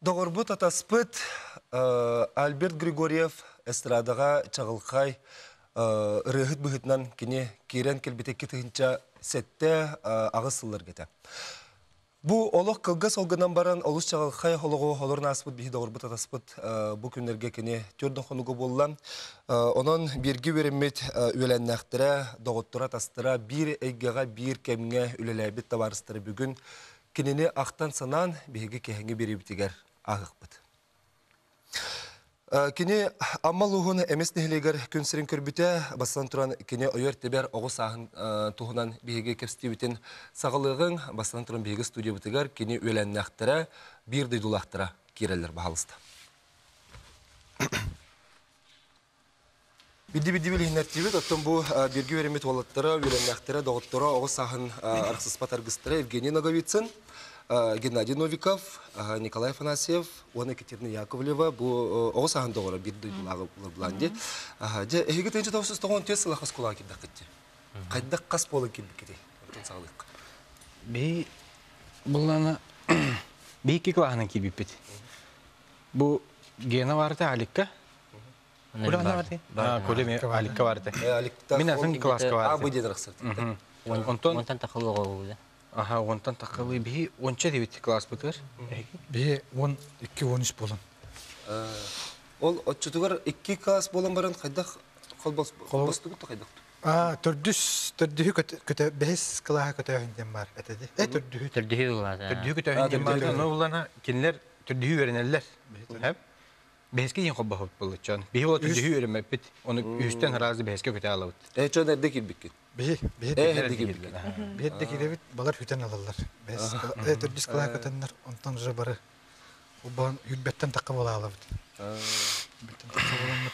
Доҕорбут атаспыт Альберт Григорьев эстрадаҕа чаҕылхай ырыаһыт быһыытынан кини киирэн кэлбитэ 2007-8 сылларга этэ. Бу олох кылгас ол гынан баран олус чаҕылхай олоҕу олорон ааспыт биһи доҕорбут атаспыт бу күннэргэ кини төрдөн хонуга буолла. Онон бииргэ үөрэммит үөлээннээхтэрэ, доҕотторо, атастара биир эйгэҕэ, биир кэмҥэ үлэлээбит табаарыстара бүгүн кинини ахтан-санаан биһиги киһиҥи биэриибитигэр ааһыахпыт. Кини Амма улууһун Эмис нэһилиэгэр күн сирин көрбүтэ, бастатан туран кини ойор-тэбэр оҕо сааһын туһунан биһиги кэпсэтиибитин саҕалыаҕыҥ. Бастатан туран биһиги студиябытыгар кини үөлээннээхтэрэ, биир дойдулаахтара киирэллэр, баһаалыста. Бидди-бидди билиһиннэртиибит, оттон бу бииргэ үөрэммит уолаттара, үөрэннэхтэрэ, доҕотторо, оҕо сааһын арахсыспат аргыстара Евгений Ноговицын, Геннадий Новиков, Николай Афанасьев уонна Екатерина Яковлева бу оҕо сааһын доҕоро биир дойдулааҕы булан дии. Дьэ, эһиги тыынча тоҕус тоҕон түөрт сыллаах оскуолаҕа киирдэххит дии. Хайдах хас буолан киирбиккитий? Онтон саҕалыахха. Би буллана би икки кылааһынан киирбиппит. Бу Гена барыта Аликка Коля барты? Коля Аликка барты. Мин атын класска барты. А, бу диэн арахсар. Онтон Онтон тахылы оҕолууда. Аха, онтон тахылы биһи онча дебит класс бытыр. Биһи 12-13 болан. Ол отчутугар икки класс болан баран хайдах холбостугут хайдах? А, төрдүс, төрдүһү көтө, бэһис кылааһа көтөөхүн диэн бар этеди. Э, төрдүһү. Төрдүһү улаата. Төрдүһү көтөөхүн диэн бар. Ону улана кинилер төрдүһү үөрэнэллэр. Бэһискэ диэн холбоһут буллуччан. Биһи ол төрдүһү үөрэммэппит. Ону үһүстэн ыраазы бэһискэ көтө алабыт. Э, чон эрдэ киирбиккин. Биһи, биһи эрдэ киирбиккин. Биһи эрдэ киирэбит, балар хүтэн алаллар. Бэһис, э, төрдүс кылааһа көтөннөр, онтон уже бары холбоон хүрбэттэн тахха буола алабыт. Хүрбэттэн тахха буоламмыт.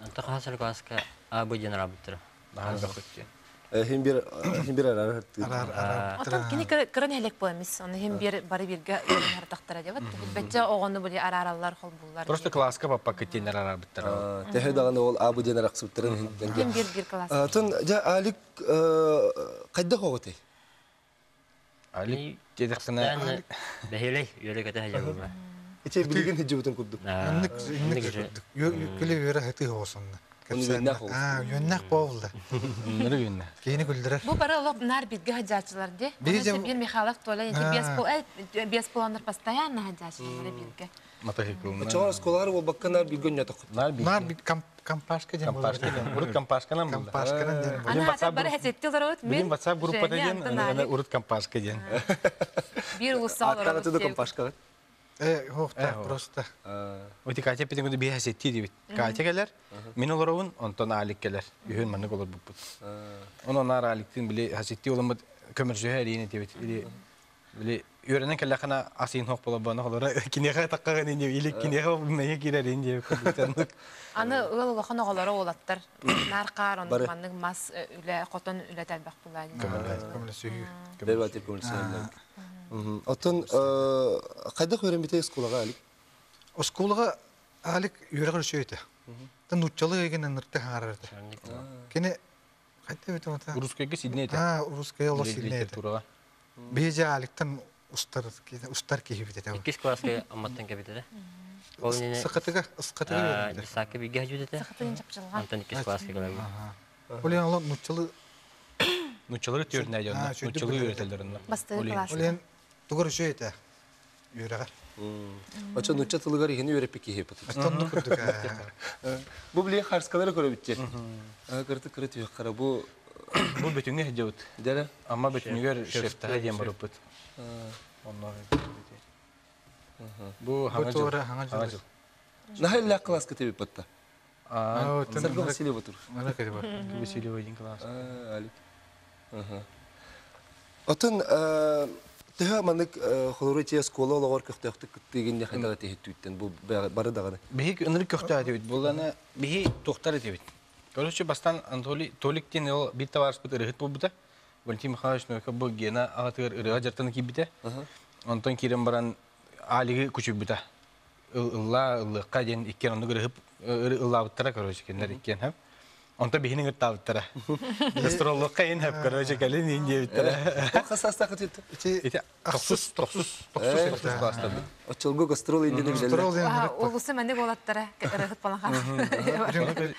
Онтон хаһан сыл класска А, Б диэн араабыттара. Наһаа элбэх диэн. Хин бир хин бир араар Отон кини кыра нэһилиэк буоламис. Оны хин бир бары бирге хартахтара дебат. Бәчче оҕону били араараллар, холбууллар. Просто класска паппакка тиэннэр араабыттара. Төһө даҕаны ол А, Б диэн арахсыбыттарын Хин бир бир класс. Тон дьэ Алик хайдах оҕотэй? Алик диэтэххинэ Бэһиэлэй үөрэ көтө сылдьабыт. Ити билигин сылдьыбытын курдук. Инник инник курдук. Күлэ үөрэ хытыы оҕосунна. Үөннээх оҕус. Аа, үөннээх буолла. Ныры үөннэ. Киһини күлдэрэр. Бу бары олох наар бирге хаджаачылар ди. Бир Михайлов Толя эти бес поландар постоянно хаджаачылар бирге. Мотоциклына. Чоҕор оскуолалар буолбакка наар бирге өннөтөх. Наар Наар компашка диэн Компашка диэн. Урут компашканан булла. Компашканан диэн. Ана ата бары хәсетти олорот мен. Билин WhatsApp группата диэн, урут компашка диэн. Бир улуса олорот. Аттаҕыты да компашкаҕыт. Э, хоохта, просто. Ути Катя питин күнү биһи хәсетти дибит. Катя келер, мин олоробун, онтон Алик келер. Үһүн маннык олорбуппут. Онон наар Аликтин били хәсетти оламмыт көмөрсүһэ эриин этибит. Или били үөрэнэн кэллэххинэ ас иин хоох буолар холора киниэхэ таккаҕын ини или киниэхэ мэйэ киирэрин диэбит курдук. Аны ыал улахан оҕолоро уолаттар наар хаар оннук маннык мас үлэ хотон үлэ элбэх булаа. Көмөлөсүһүү. Бэрбатыр көмөлөсүһүү. Оттон хайдах үөрэммитэ оскуолаҕа Алик? Оскуолаҕа Алик үөрэҕэр үчүгэй этэ. Нууччалыы ыйгын ынырты хаҥарар этэ. Кини хайда эбит ота? Русскайга сидней этэ. Аа, русская олох сидней этэ. Биһи Аликтан устар устар киһибит этэ. Иккис класска Амматтан кэбит этэ. Ол иннинэ Сахатыга, ысхатыга үөрэммитэ. Саакка бииргэ хадьыт этэ. Сахатыгын чапчылҕан. Онтон иккис класска кэлэбит. Ол иһин олох нууччалыы Нууччалары түөрнэ дьонно. Нууччалыы үөрэтэллэр онно. Бастакы класс. Ол иһин тугар үчүгэй этэ үөрэҕэр. Очо нуучча тылыгар иһини үөрэппит киһи бут. Оннук курдук. Бу билии харскалары көрөбүт Кырты кыры түһэххара бу Бу бүтүҥҥэ сылдьабыт. Дьэ Амма бүтүнүгэр шефтаһа диэн барыппыт. Онно Бу хаҥа жыл. Хаҥа жыл. Наһаа иллээх класска тебиппат батта. Саргы Васильева тур. Васильева один класс. Алик. Отон төһө маннык холоруй тиэ оскуола олоҕор көхтөөхтүк кыттыыгын хайдах этиһиттүүттэн бу бары даҕаны. Биһи ынырык көхтөөх этибит. Булланы биһи туохтар этибит. Короче, бастан Анатолий Толик диэн ол биир табаарыспыт ырыһыт буолбута. Валентин Михайлович Новиков бу Гена аҕатыгар ырыаҕа дьартана киирбитэ. Онтон киирэн баран Алигы кучуйбута. Ыллаа, ыллыахха диэн иккиэн оннук ырыһып ыллаабыттара, короче, кинилэр иккиэн. Онто биһини ыҥыртаабыттара. Гастроллукка ин хөп короче кэлин ин диэбиттэрэ. Ол хас саастааххыт ити? Ити Ити тохсус тохсус тохсус тохсус класстарбыт. Оччолго гастрол иннинэ билэллэр. Гастрол иннинэ Улусы маннык уолаттара ырыһыт болан хаалар.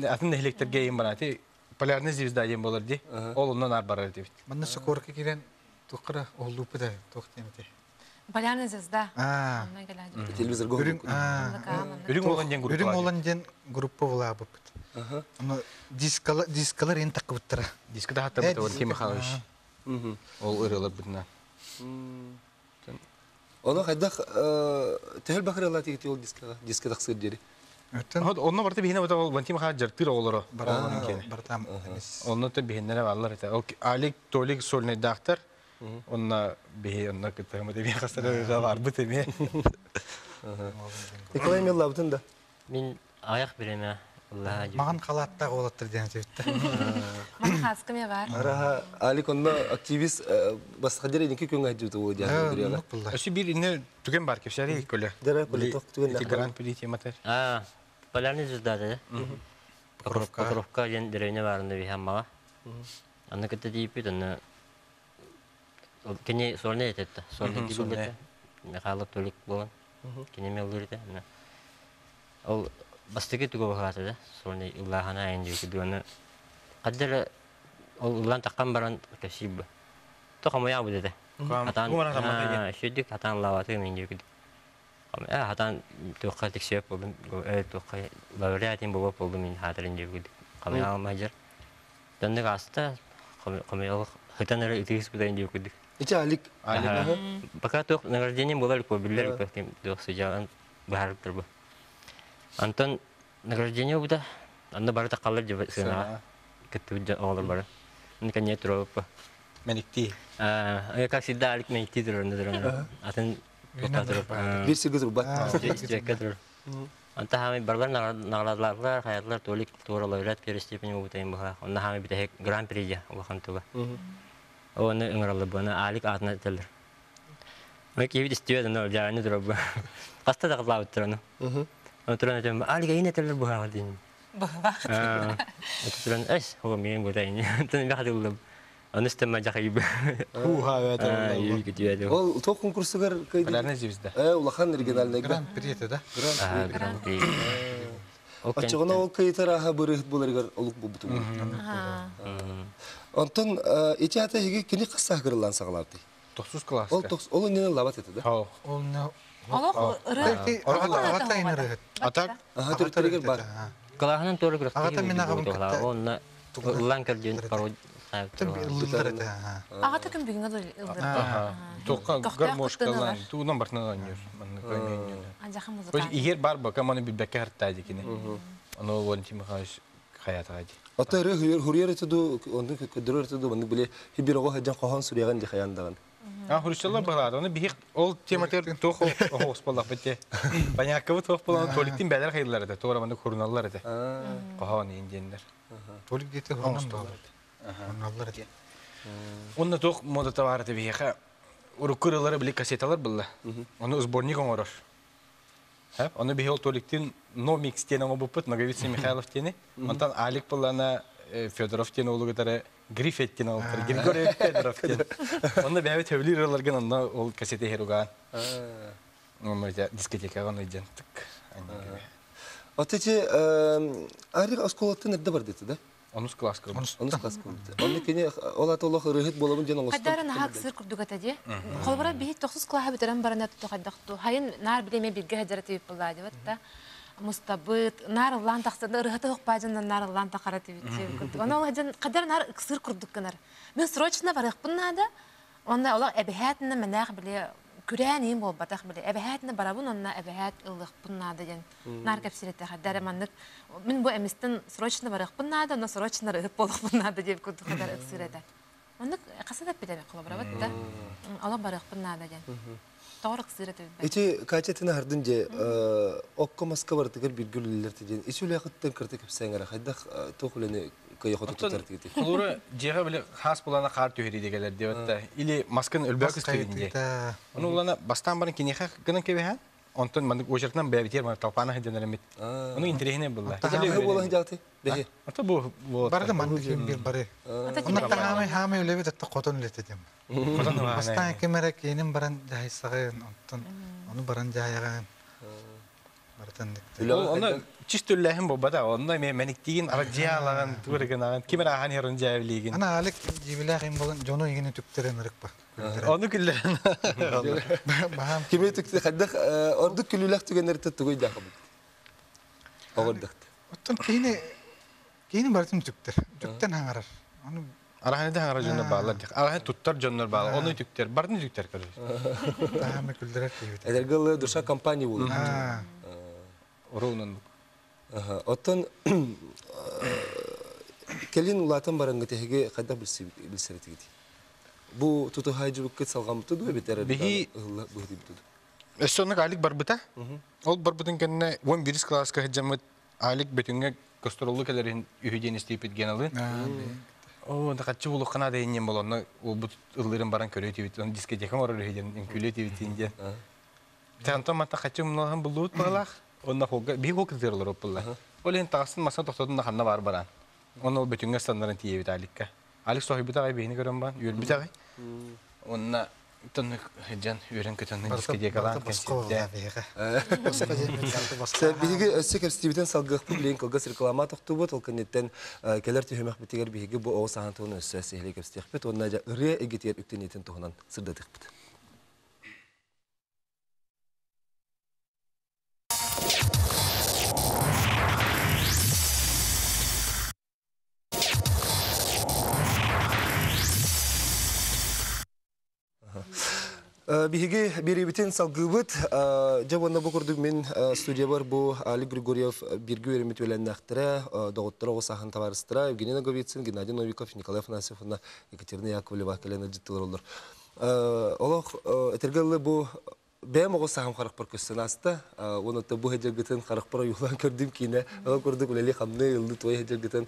Атын нэһилиэктэргэ иин баран ити Полярная звезда диэн буолар дии. Ол онно наар барар этибит. Манна сокуорка киирэн туоххара уһуллууппут ээ туох диэн этэй? Полярная звезда. Аа. Онно кэлээдьи. Телевизорга Үрүҥ уһуллубут. Үрүҥ Уолан диэн Үрүҥ группа. Уолан диэн группа булаабыппыт. Ону дискалар дискалар ин таккыбыттара. Диска таһаттарбыт Валентин Михайлович. Ол ырыаларбытынан. Ону хайдах төһөл бахырыалаа тигити ол дискаҕа диска тахсыыр диэри. Онно барыта биһине бата ол Валентин Михайлович дьартыыр оҕолоро. Бартам Онно та биһиннere бааллар этэ. Ол Алик, Толик сольнайдаахтар. Онно биһи онно кыттыһымыт эмиэ хастар барбыт эмиэ. Николай Миллабытын да. Мин аяқ биреме ыллаһа Маҕан халааттаах уолаттар диэн этибиттэ. Маны хааскы ме бар. Араха Алик онно активист бастахадер иники күн айдыбыт ол диэн бириэҕэ. Өссө биир инне түгэн бар кепсэри көлө. Дара политок түгэн Ити гран-при тематар. А, Полярная звезда да? Покровка. Покровка диэн деревня баарында биһи Аммаҕа. Анны кытта тиийбит, онно кини сольнай этэтте. Сольнай сольнай. дииллэр Михайлов Толик буолан кини эмиэ ыллыыр этэ. Онно ол бастакы тугу баһаата да сольнай ыллааһына айан диэки дуону хадда эрэ ол ыллаан таххан баран кэпсиир то хомойаабыт этэ. Хатаан сүрдүк хатаан ыллаабатыгын мин диэки хатаан туохха тиксиэп буолдум туохха лауреатын буолуох буолдум мин хаатырын диэки хомойаалма дьар Тоннук ааста хомойол хытан эрэ ытыыс бутайын диэки курдук. Ити Алик. Алик. Пока туох награждение буолар биллэр туох сыдьаан быһаарыктар бу. Антон награждение бута анна бары тахаллар дьэ сыанаҕа кыттыбыт дьон оҕолор бары. Наконец туруоппа. Мэниктии. А, как всегда, Алик мэниктии турар, турар. Атын Биир сиргэ турбат. Истиэккэ турар. Онто хаамай барлар наҕараадалаатылар, хайатылар Толик туора лауреат первой степени убутайын быһа. Онно хаамай бүтэһик гран-при улахан туга. Оны ыҥыраллар буона Алик аатына этэллэр. Ой киһибит истибэт ону дьааны турар бу. Хаста да кылаабыттар ону. Оны туран этем Алик эйин этэллэр быһаҕа диин. Быһылаах. Аты туран эс хоо миин бутайын. Тын бахадыллым. Оны истем жахайып. Хуха это. Ол туох конкурсугар кыйды? Полярная звезда. Улахан региональный Гран-при это да? Гран-при. Оччоҕуна ол кыйтар аха бырыһыт буларыгар олук булбутум. Онтон ити ата иһиги кини хас саһгырыллан саҕалаабытай? Тохсус класска. Ол тохс ол иннинэ лабат этэ да? Ол не Олох ыры. Аҕата ырыһыт. Атак Аха төрүттэригэр бар. Кылааһынан туора күрэхтэһии Аҕата мин аҕабын кытта Онно ыллаан көрдүн пародия ыллыыллар этэ. Аҕата күн бүгүҥҥэ ыллыр. Тоққа гармошкалан, туунан бартынан оонньуур. Маннык оонньуур. Анжаха музыкант. Иһэр бар бака маны билбэккэ хартаа дикини. Ону Валентин Михайлович хаятаға ди. Ата ыры хуруйар этэ ду, онтун көдөрөр этэ ду, маннык биле хибир оҕо хаджан хоһоон суруйаҕын ди хаян даҕан. А хурущалар бағалар, оны бихи ол тематер туох оҕус боллах битте. Поняккабы туох болан толиктин бәлер хайылар этэ, туора маннык хуруналлар этэ. Хоһоон индиеннер. Толик диэти хурунан буолар. Хурналлар этэ. Онно туох модата бар этэ биһиэхэ урукку ырыалары били кассеталар булла. Ону сборник оҥорор. Ону биһи ол Толиктин Но Микс диэн оҥорбуппут, Ноговицын Михайлов диэни. Онтон Алик буллана Федоров диэн уолугутары Грифет диэн уолугутары Григорий Федоров диэн. Онно бэйэбит сөбүлүүр ырыаларгын онно ол кассета иһэр угаан. Онно дискотекаҕа ону дьэн тык. От ити Арик оскуолаттан эрдэ бардыты да? Онус класска. Онус класска барбыта. Онно кини ол ата олох ырыһыт буолабын диэн оҥостон. Хайдара наһаа ыксыыр курдук этэ дии. Холобура биһи тохсус кылааһы бүтэрэн баран этэ хайдахту. Хайын наар билеме бирге хаджара тибит буллаа дебат да. Мустабыт, наар ыллаан тахсан ырыһата хохпаажаннан наар ыллаан тахара тибит курдук. Аны ол хаджан хайдара наар ыксыыр курдук гынар. Мен срочно барыахпын наада. Онно олох эбэһээтинэ мэнээх биле күрээн иин буолбатах биле эбэһээтинэ барабын онно эбэһээт ыллыахпын наада диэн наар кэпсиир этэ хайдара маннык мин бу эмистэн срочно барыахпын наада онно срочно ырыһыт буолуохпун наада диэн курдук хайдар ыксыыр этэ оннук хаса да эппит эбит холобура да олох барыахпын наада диэн тоҕор ыксыыр этэ билбэт Ити Катя тина хардын же окко маска барытыгар бирге үлэлэр диэн ис үлэхиттен кырты кэпсээҥ эрэ хайдах туох үлэни кыйа хоту тутар тигити. Холура дьиэҕэ били хаас булана хаар түһэрии дегелер диэбэтта. Или маскын өлбөк истигин дии. Ону улана бастаан баран киниэхэ гынан кэбиһэн. Онтон маннык очередынан бэйэбитигэр маннык талпаана сылдьан эрэммит. Ону интэриэһинэй буолла. Төһө буолан дьааты? Бэһи. Ата бу Бары да маннык ким бир бары. Онно хаамай хаамай үлэбит атта хотон үлэтэ диэн. Хотон Бастаан ким эрэ киинин баран дьаһайсаҕын, онтон ону баран дьаһайаҕын. Барытын Онно чис түллэһин буолбата. Онно эмиэ мэниктиигин арадьыалаҕын, тугу гынаҕын, ким эрэ ааһан иһэр дьээбилиигин. Ана Алик дьиибилээх им болон дьону игини түктэрин ырыкпа. Ону күллэрин. Баһаам. Кими түкти хайдах ордук күлүүлээх түгэннэртэ тугуй даахабыт. Оҕордохт. Оттон киини киини барытын түктэр. Түктэн хаҥарар. Ону Араһаны да хаҥарар дьоннор бааллар. Араһаны туттар дьоннор бааллар. Ону түктэр, барын түктэр көрөр. таһаамы күлдэрэр киһибит. Эдэргыл душа компания буолар. Оруунан. Оттон кэлин улаатан бараҥҥыт эһиги хайдах билсэбитигит? Бу тутуһаайдьыбыккыт салҕаммыты дуо эбэтэр Биһи ыһылла быһытыбыты дуо? Өссө оннук Алик барбыта. Ол барбытын кэннэ 11 класска сылдьаммыт Алик Бөтүҥҥэ гастроллуу кэлэрин үһү диэн истииппит Геналыын. Оо, да хаччы булуохха наада инньэн болонно уолбут ыллыырын баран көрүө этибит, он дискотека оҥорор үһү диэн үҥкүүлүө этибит диэн. Онтон манта хаччы умнулаһан буллубут баҕалаах. Онно холга биһи хол кытыыр олоруп булла. Ол иһин таҕыстын масса тохтотун да ханна бар баран. Онно ол Бөтүҥҥэ ыстаннаран тиийэбит Аликка. Алик соһуйбут аҕай биһини көрөн баран, үөрбүт аҕай. Онно тоннук сылдьан үөрэн-көтөн дискотекалаан кэнсиэрдээн. Биһиги өссө кэпсэтиибитин салгыахпыт билигин кылгас реклама тохтуубут. Ол кэнниттэн кэлэр түһүмэхпитигэр биһиги бу оҕо сааһын туһунан өссө сиһилии кэпсэтиэхпит уонна дьэ ырыа эйгэтигэр үктэниитин туһунан сырдатыахпыт. Биһиги биэриибитин салгыыбыт. Дьэ уонна бу курдук мин студиябар бу Алик Григорьев бииргэ үөрэммит үөлэннээхтэрэ, доҕотторо, оҕо сааһын табаарыстара Евгений Ноговицын, Геннадий Новиков, Николай Афанасьев уонна Екатерина Яковлева кэлэн ыалдьыттылар олор. Олох этэргэ дылы бу бэйэм оҕо сааһым харахпар көстөн ааста. Уонна бу сылдьаргытын харахпар ойуулаан көрдүм киинэ. Ол курдук үлэлии-хамныы, ыллыы-туой сылдьаргытын.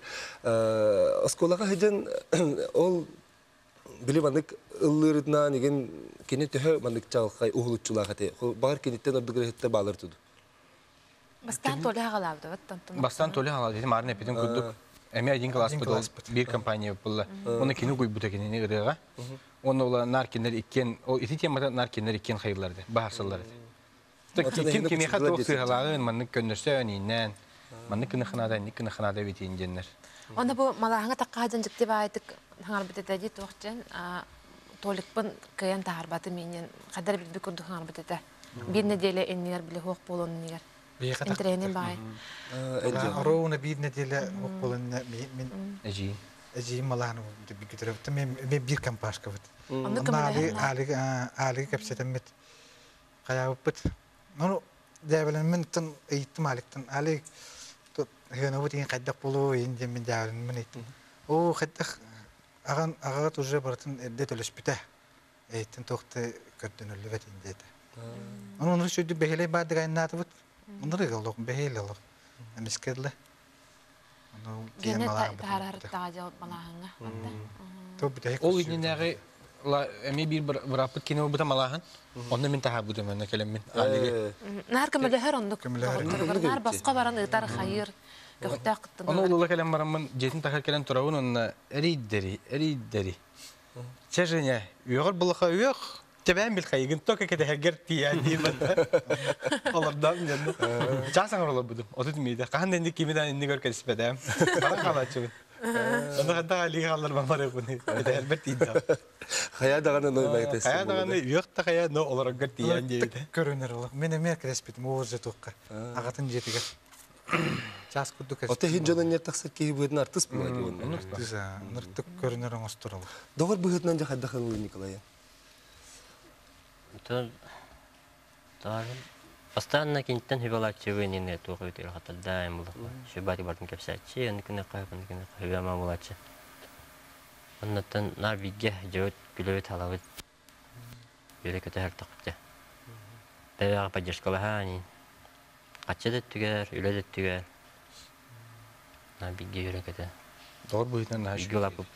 Оскуолаҕа сылдьан ол били маннык ыллыырытынан игин кини төһө маннык чаҕылхай уһулуччулаах этэй? Баҕар киниттэн ордук ырыһытта баалар туду. Бастаан Толя хагалаабыта баттан. Бастаан Толя хагалаабыта марын эпитин курдук эмиэ один класспыт биир компания булла. Оны кини угуйбута кинини ырыаҕа. Онно ола нар кинилер иккиэн ол ити темата нар кинилер иккиэн хайыллар этэ, баһарсаллар этэ. Ким кимиэхэ туох сыыһалааҕын маннык көннөрсөөн ииннээн маннык кыныхынаада инник кыныхынаада эбитиин диэннэр. Онно бу малааһыҥа тахха дьон дьикти баайтык хаҥарбыт этэ дии туох дьэн Толикпын кыайан таһаарбатым ииннэн хадар билбит курдук хаҥарбыт этэ. Биир нэдиэлэ иннигэр били хуох буолуон иннигэр. Интэриэһинэй баай. Ровно биир нэдиэлэ хуох буолан мин Эжиин. Эжиин малааны бүтүрөбүт. Мен биир компашкабыт. Онно Алиги кэпсэтэммит хайаабыппыт. Ну, дьээбэлэммин тын ыйыттым Аликтан. Алик хыанабыт иин хайдах болуу иин диэн дьээбэлэммин ыйыттым. Оо, хайдах аҕан аҕаҕыт уже барытын эрдэ төлөспүтэ. Эйиттэн туохта көрдөнүллүбэт ин диэтэ. Ону ону сүрдү бэһилэй баардык айаннаатыбыт. Оннук олох бэһиэл олох. Эмискэ Ону Гене таһаарар малааһыҥҥа. Ол иннинээҕи эмиэ биир бырааппыт кино бута малааһын. Онно мин таһаарбытым онно кэлэммин. Наар көмөлөһөр оннук. Наар босхо баран ыытар хайыр көхтөөх кыттын. Ону улула кэлэн бараммын дьиэтин таһар кэлэн турабын онно эрийдэри эрийдэри. Чэ Женя, үөҕэр булаха үөх Тэбээн бил хайыгын тока кэтэһэргэр тиийэн диир Олордоом диэн. Чаас аҥар олорбутум. Отут миитэ. Хаһан да инник киминэн инник өр кэлиспэтэм. Баран хаалааччыбын. Онно ханта алига хааллар мамарыппын. Кэтэһэрбэр тиийдим. Хайа даҕаны ной Хайа даҕаны үөх да хайа но олороргор тиийэн диэбитэ. Көрүнэр олох. Мен эмиэ кэлэспитим ол же туохха. Аҕатын дьиэтигэр. Чаас курдук Ота иһин дьон анньар тахсар киһи быһыытынан артыыс буолар дии уонна. Артыыс, ыныртык көрүнэр оҥостор олох. Доҕор быһыытынан дьэ хайдах ыллыы Николай? Бастаан киниттэн хүбэлааччыбы иннинэ туох эбитигэр хатардаайым булахха. Сүбаати бартын кэпсээччи, аны күнэ хаһып, аны күнэ хаһып буолааччы. Оннуттан наар бииргэ дьыбыт, күлэбит, халабыт, үөрэ көтөһөр тахпыт. Бэйэҕэ поддержкалаһа ани. Хачча да өттүгэр, үлэ да өттүгэр. Наар бииргэ үөрэ көтө. Доҕор быһыытынан наһаа Бииргэ улааппыт.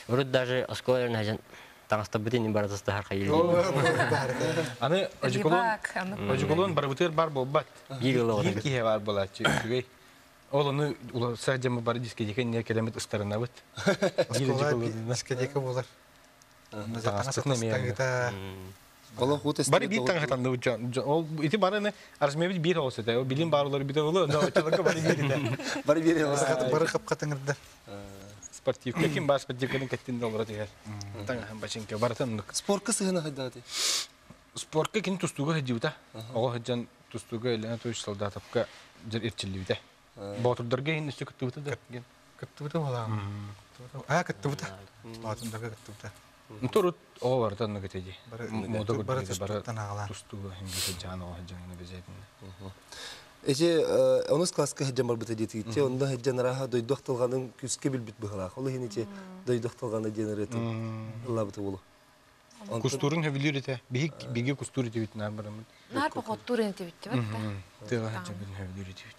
Урут даже оскуола эрэн Таҥастарбытын бара тастаһар хайыр. Аны одеколон одеколон барыбытыгар бар буолбат. Биир ыла Биир киһи бар буолааччы үчүгэй. Ол ону уларса дьамы бары дискотека иннигэр кэлэммит ыстарынабыт. Биир одеколонунан. Дискотека буолар. Таҥаспытын эмиэ. Олох уу Бары биир таҥаһы дьон. Ол ити барыны арсмебит биир оҕус этэ. Ол билим баар олор бите олу, но оччолорго бары биир этэ. Бары биир оҕус. Бары хапхатыҥырдар. Спортивка ким бар спортивканы кэттин да олоро түһэр. Таҥаһын бачыҥка барытын оннук. Спортка сыһына хайдаати? Спортка кини тустууга сылдьыбыта. Оҕо сылдьан тустууга Елена Анатольевич Солдатовка дьэр эрчиллибитэ. Боотурдарга иһин өссө кыттыбыта да. Кыттыбыта буолаам. Аа кыттыбыта. Боотурдарга кыттыбыта. Турут оҕо барыта оннук этэ дии. Мода бары көрдөрүүтэ бары тустууттан аҕалаан. Тустууга иһин сылдьаан оҕо сылдьан обязательно. Эти онус класска сылдьан барбыта диэтигитче, онно сылдьан арааһа дойду ахтылҕанын күүскэ билбит быһылаах. Ол иһин ити дойду ахтылҕана диэн ырыатын ыллаабыта буолуо. Кустуурун сөбүлүүр этэ. Биһик биги кустуур этибит наар бараммыт. Наар похоттуур этибит бит. Тыаҕа сылдьабын сөбүлүүр этибит.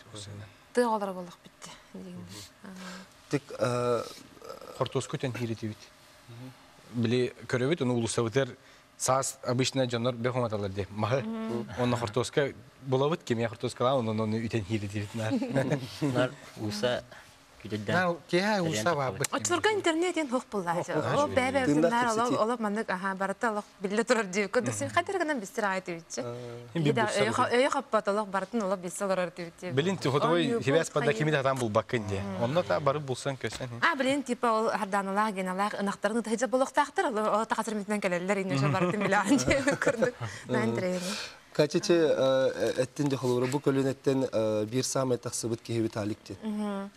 Тыаҕа олоро буоллах битти. Тик Хортуоску тэн хиир этибит. Били көрөбүт, ону улуссабытыгар саас обычно дьоннор бөх уматаллар дии. Маһы. Онно хортуоска булабыт, кимиэ хортуоскалаан, онон ону үтэн хиир этибит наар. Нар уса күдэрдэн. Киһи уса баабыт. Оччолорго интернет диэн хуох буллаачы. Ол бэбэ нар олох олох маннык аха барыта олох биллэ турар дии. Курдук хатыр гынан бистер аҕай тибитчи. Өйө хаппат олох барытын олох билсе олорор тибитчи. Билин хотовой хибэс падда кими да там булбаккын дии. Онно та барып булсан көсөн. А билин типа ол харданалаах геналаах ынахтарын ытыһыжа болохтаахтар ол тахасыр митинен келеллер инне барытын билаан курдук. Наан тренер. Катя эттин де холобура бу көлүөнэттэн биир саамай тахсыбыт киһи Виталик диэн.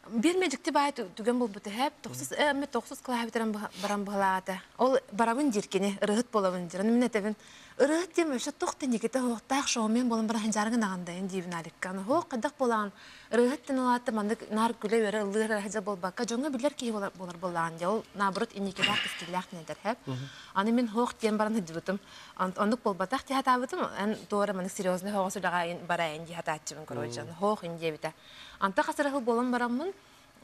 Биир медикти баай түгэн булбута хэп, тохсус эми тохсус кылааһы бүтэрэн баран быһалаата. Ол барабын диркини, ырыһыт болабын дир. Аны мин этэбин, ырыһыт диэн вообще тох тиниките хоохтаах шоумен болан баран ханжарыгын агандайын диибин аликка. Аны хоох кадах болаан ырыһыт тен олаатта маннык нар күлэ үөрэ ыллыыр хажа болбакка дьоҥҥо билэр киһи болар болар болаан дьэ ол наоборот инникилээх кэскиллээх тинэтэр хэп. Аны мин хоох диэн баран сылдьыбытым. Оннук болбатах дии хатаабытым. Эн туора маннык серьезный хоҕос үлэҕэ барайын дии хатааччыбын короче. Хоох ин диэбитэ. Анта хасырахыл буолан бараммын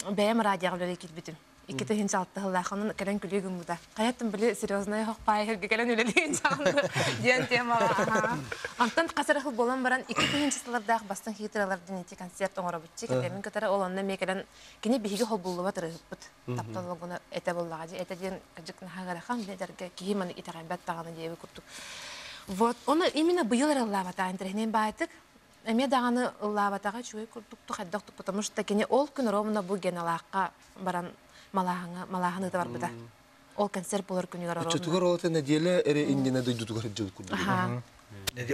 бэйэм радиоҕа үлэлии киирбитим. 2006 сыллаах онон кэлэн күлүү гыммыта. Хайаттым били серьезная хохпаай хэргэ кэлэн үлэлиин саҕаны диэн темаҕа. Антон хасырахыл буолан баран 2000 сыллардаах бастыҥ хитралар диэн ити концерт оҥоробутчи кэтэмин кытары ол онно эмиэ кэлэн кини биһиги холбуллубат ырыһыппыт. Тапталлогуна этэ буоллаҕа дии. Этэ диэн кырдьык наһаа ыарахан билэргэ киһи маны итэҕэйбэт даҕаны диэби курдук. Вот, оны именно быйыл ыраллаабата интэриэһинэй баайтык. Эмиэ даҕаны ыллаабатаҕа үчүгэй курдук хайдах потому что кини ол күн ровно бу Геналаахха баран малааһыҥа малааһын ыыта барбыта. Ол концерт буолар күнүгэр ровно. Оччотугар ол нэдиэлэ эрэ иннинэ дойдутугар сылдьыбыт курдук.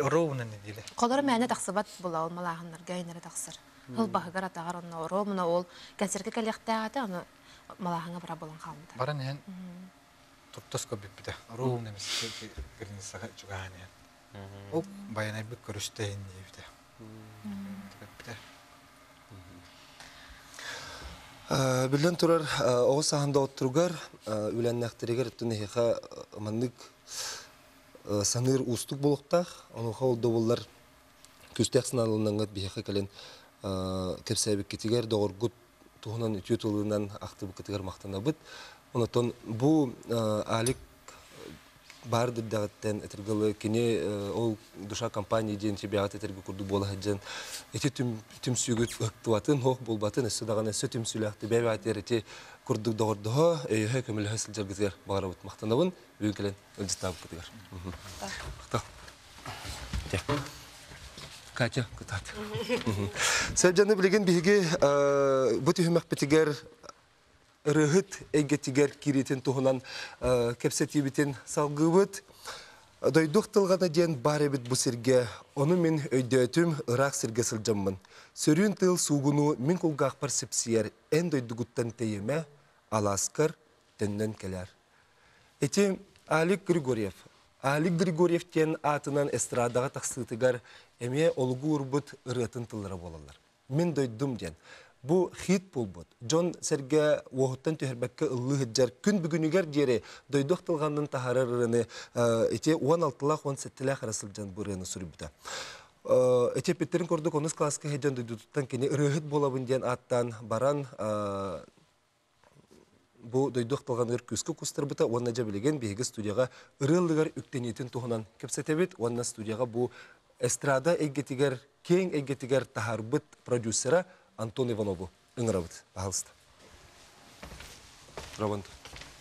Ровно неделя. Холор мээнэ тахсыбат була ол малааһыннарга иннэрэ тахсар. Хыл баһыгар атаҕар онно ровно ол концертка кэлиэхтээх этэ ону малааһыҥа бара буолан хаалбыта. Баран иһэн туртас көрбүппүтэ. Ровно границаҕа чугаһаан иһэн. Ол байанайбыт көрүстэйин диэбитэ. Көрбүтэ. Биллэн турар, оҕо сааһын доҕотторугар, үлэннэхтэригэр өттүн эһиэхэ маннык саныыр уустук буолуохтаах. Онуоха ол да буоллар күүстээх санааланаҥҥыт биһиэхэ кэлэн кэпсээбиккитигэр, доҕоргут туһунан үтүө тылынан ахтыбыккытыгар махтанабыт. Онотон бу Алик баар дырдаҕыттан этэргэлы кини ол душа компания диэн чебяҕат этэргэ курдук буола сылдьан ити түмсүүгүт ыһыктыбатын, хоох буолбатын, өссө даҕаны өссө түмсүүлээх бэйбээтигэр ити курдук доҕордоһо, өйөһө, көмөлөһө сылдьаргытыгар баҕарабыт махтанабын. Бүгүн кэлэн ыалдьыттаабыккытыгар. Махтал. Катя, кытаат. Сәбдьаны билигин биһиги бу түһүмэхпитигэр ырыһыт эйгэтигэр киириитин туһунан кэпсэтиибитин салгыыбыт. Дойдух тылҕана диэн баар эбит бу сиргэ, ону мин өйдөөтүм, ыраах сиргэ сылдьаммын. Сөрүүн тыал суугунуу мин кулгаахпар сипсийэр, эн дойдугуттан тэйимэ, алааскар төннөн кэлээр. Ити Алик Григорьев. Алик Григорьев диэн аатынан эстрадаҕа тахсыытыгар эмиэ олугу уурбут ырыатын тыллара буолаллар. Мин дойдум диэн. Бу хит буолбут. Дьон-сэргэ уоһуттан түһэрбэккэ ыллыы сылдьар күн бүгүнүгэр диэри дойду ахтылҕанын таһаарар ырыаны ити 16-лаах 17-лээх эрэ сылдьан бу ырыаны суруйбута. Ити эппиттерин курдук онус кылааска сылдьан дойдутуттан кини ырыаһыт буолабын диэн ааттаан баран. Бу дойду ахтылҕаныгар күүскэ кустарбыта уонна дьэ билигин биһиги студияҕа ырыаллыгар үктэниитин туһунан кэпсэтэбит уонна студияҕа бу эстрада эйгэтигэр, киэҥ эйгэтигэр таһаарбыт продюсера Антон Иванову ыҥырабыт. Пожалуйста. Робан.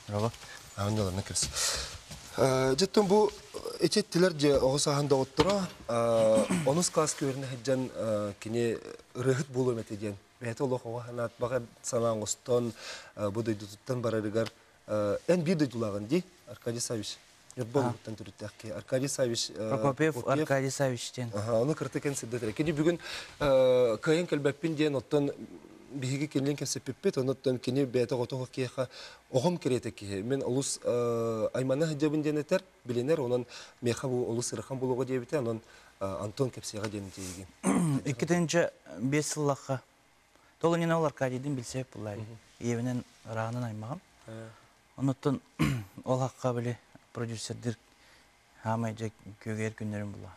Роба. Аанньаларына кирс. Дьэттэн бу ичеттилер же оҕо сааһын доҕотторо онус класс көрүнэ сылдьан кини ырыаһыт буолуом этэ диэн бэйэтэ олох оҕо санаат баҕа санаа оҥостон бу дойдутуттан барарыгар эн биир дойдулааҕын дии Аркадий Савич Ньурба улууһуттан төрүттээх киһи Аркадий Савич Прокопьев Аркадий Савич диэн. Ону кырты кэн сирдэтэрэ. Кини бүгүн кыайан кэлбэппин диэн оттон биһиги кинилин кэпсэппиппит, онуттан кини бэйэтэ оҕотох киһиэхэ оҕом кэриэтэ киһи. Мин олус аймана сылдьабын диэн этэр, билинэр, онон миэхэ бу олус ыарахан буолуоҕа диэбитэ, онон Антон кэпсиэҕэ диэн этиигин. 2005 сыллахха Толунина ол Аркадийдин билсэп буллай. Ийэбинэн ыраанан аймаҕым. Онуттан ол хакка били продюсердир хаамай дьэ күөгэр күннэрим була.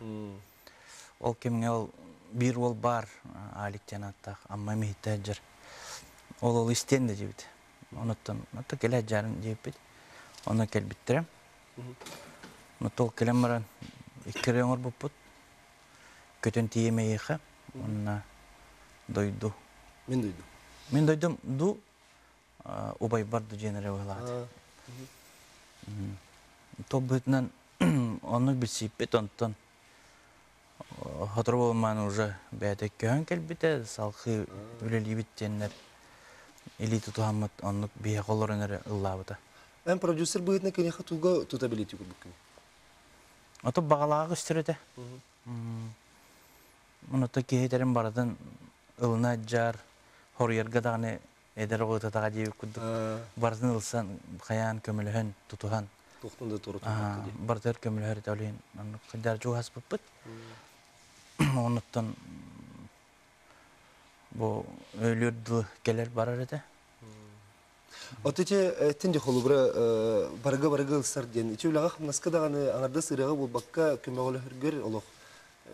Ол кэмҥэ ол биир уол баар Алик диэн ааттаах Амма миһиттэ сылдьар. Ол ол истиэн да диэбит. Онуттан ата кэлэ дьарын диэбиппит. Ону кэлбиттэрэ. Онтон ол кэлэн баран икки эрэ оҥорбуппут. Көтөн тиийэмэйиэхэ уонна дойду. Мин дойду. Мин дойдум ду убайбар ду диэн эрэ быһалаат. Топ быһыытынан оннук билсиппит, онтон сотору буолумаан уже бэйэтэ көһөн кэлбитэ, салхыы үлэлиибит диэннэр илии тутуһаммыт оннук биһиэхэ олорон эрэ ыллаабыта. Эн продюсер быһыытынан киниэхэ туга тута билиити көрбүккүн? Ото баҕалааҕы көстөр этэ. Онута киһи барытын ылына дьаар, хоруйарга даҕаны эдэр оҕо ытатаҕа диэбит курдук барытын ылсан хайаан көмөлөһөн тутуһан туохтан да туора турбакка дии барытыгар көмөлөһөр этэ ол иһин оннук сылдьар чугаһаспыппыт онуттан бу өлүөр дылы кэлэр барар этэ. От ити эттин холубура барыга барыга ылсар диэн ити үлэҕэ хамнаска даҕаны аҥардас ырыаҕа буолбакка көмөҕөлөһөргөр олох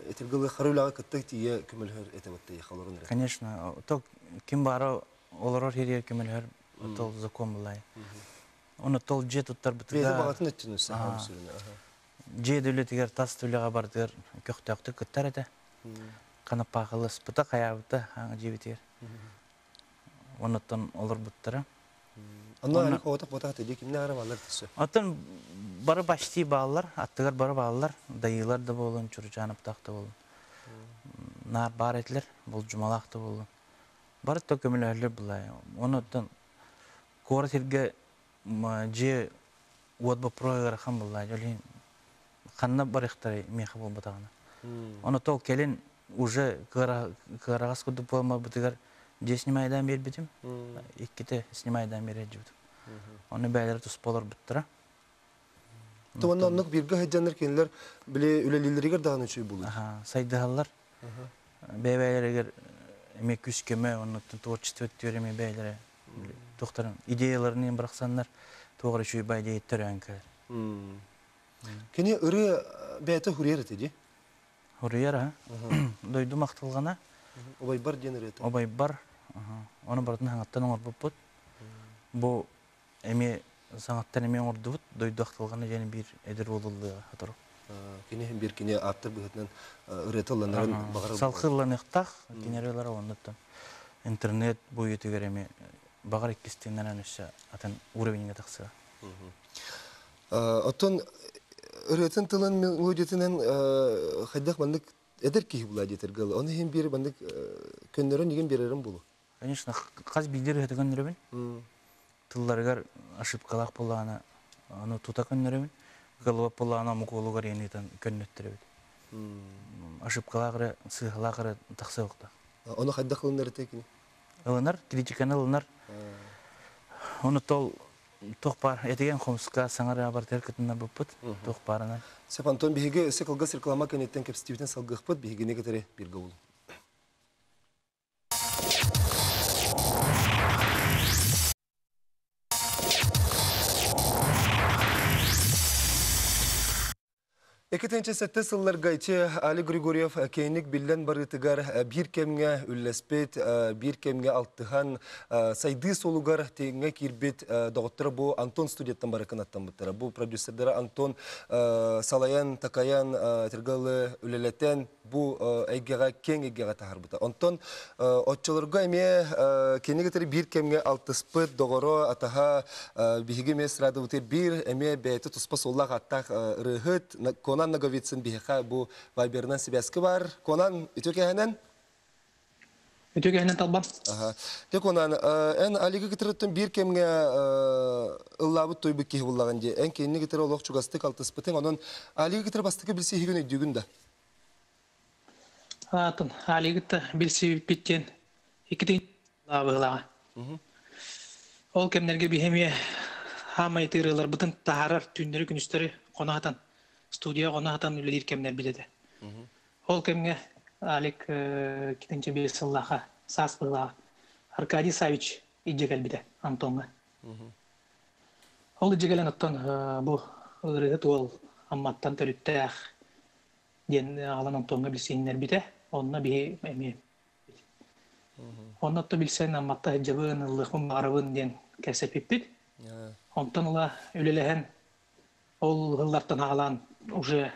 этиргылы хара үлэҕэ кытта тиийэ көмөлөһөр этэ батта яхалорун эрэ. Конечно, то ким баара олорор хиригер көмөлөһөр тол закон булай. Оны тол дьиэ туттарбытыгар. Бэйэтэ баҕатын өттүн өссө сүрүнэ. Дьиэ дүлүтүгэр тас түлэҕэ бардыгар көхтөөхтүк кыттар этэ. Канапаахыласпыта, хайаабыта дьиэбитигэр. Онуттан олорбуттара. Онно аны оҕотох ботах дии кимнээх эрэ бааллар төссө. Оттон бары почти бааллар, аттыгар бары бааллар, дайыылар да буолун, чуручаанаптаах да буолун. Наар баар этилэр, болдьумалаах да буолун. Бары то көмөлөһөллөр булай. Онуттан куорат сиргэ дьиэ уот боппуруоһа ыарахан буллаа. Ол иһин ханна барыахтарай миэхэ буолбатаҕына. Ону тол кэлин уже кыараҕас курдук буолмабытыгар дьиэ снимайдаан биэрбитим. Иккитэ снимайдаан биэрээччибитим. Ону бэйэлэрэ туспа олорбуттара. Уонна оннук бииргэ сылдьаннар кинилэр били үлэлииллэригэр даҕаны үчүгэй буолуо. Сайдыһаллар. Бэйэ-бэйэлэригэр эмиэ күүс-көмө, оннуттан творчество өттүгэр эмиэ бэйэлэрэ туохтарын идеяларын бырахсаннар туох эрэ үчүгэй бай идея төрөөн кэлэр. Кини ырыа бэйэтэ хуруйар этэ дии. Хуруйар а. Дойду махталҕана. Убайбар диэн ырыата. Убайбар. Ону барытын хаҥаттан оҥорбуппут. Бу эмиэ саҥаттан эмиэ оҥордубут. Дойду ахтылҕана диэн биир эдэр уол ыллыаҕа сотору. Кини биир кини ааптар быһыытынан ырыата ылланарын баҕарар. Салхы ылланыахтаах. Кини ырыалара оннуттан интернет буйутугар эмиэ баҕар иккистииннэн өссө атын уровеньга тахсыа. Оттон ырыатын тылын мелодиятынан хайдах маннык эдэр киһи була диэтэргэ Оны иһин биир маннык көннөрөн игин биэрэрим болу. Конечно, хас биирдии ырыата көннөрөбүн. Тылларыгар ошибкалаах буоллаҕына, ону тута көннөрөбүн. Кылыбап буоллаҕына омук уолугар иэнитэн көннөттөрөбүт. Ошибкалаах эрэ, сыыһалаах эрэ тахсыахтаах. Ону хайдах ылынар этэ кини? Ылынар, критиканы ылынар. Ону тол туох баар этигэн хомуска саҥара барытыгар кытыннарбыппыт туох баарынан. Сөп, Антон, биһиги өссө кылгас реклама кэнниттэн кэпсэтиибитин салгыахпыт, биһигини кытары бииргэ буолуҥ. 2007 сылларга ити Али Григорьев киэҥник биллэн барыытыгар биир кэмҥэ үллэспит, биир кэмҥэ алтыһан, сайдыы суолугар тэҥҥэ киирбит доҕотторо бу Антон студияттан бары кынаттаммыттара. Бу продюсердара Антон салайан, такайан, тиргалы үлэлэтэн, бу эйгэҕэ киэҥ эйгэҕэ таһаарбыта. Онтон оччолорго эмиэ кини кытары биир кэмҥэ алтыспыт доҕоро, атаһа биһиги эмиэ эстрадабытыгар биир эмиэ бэйэтэ туспа суоллаах ааттаах ырыаһыт Конан Ноговицын биһиэхэ бу Вайберынан сибээскэ баар. Конан, үтүө кэһэнэн. Үтүө кэһэнэн талбан. Те Конан, эн Алига кытарыттан биир кэмҥэ ыллаабыт тойбут киһи буллаҕын дии. Эн кинини кытары олох чугастык алтыспытыҥ. Онон Алига кытары бастакы билсиһигин өйдүүгүн да? Аатын Алигытта билсибиппит диэн икки быһылааҕа. Ол кэмнэргэ биһи эмиэ хаамай тыырыыларбытын таһаарар түүннэри-күнүстэри хоно сатан, студия хоно сатан үлэлиир кэмнэрбит этэ. Ол кэмҥэ Алик китинчэ биэс сыллааха саас быһылааҕа Аркадий Савич илдьэ кэлбитэ Антоҥҥа. Ол илдьэ кэлэн оттон бу ырыаһыт уол Амматтан төрүттээх диэн аҕалан Антоҥҥа билсиһиннэрбитэ. Онно биһи эмиэ Онно билсэн Амматта сылдьабын, ыллыахпын баҕарабын диэн кэпсэппиппит. Онтон ыла үлэлэһэн, ол ыллартан аҕалаан уже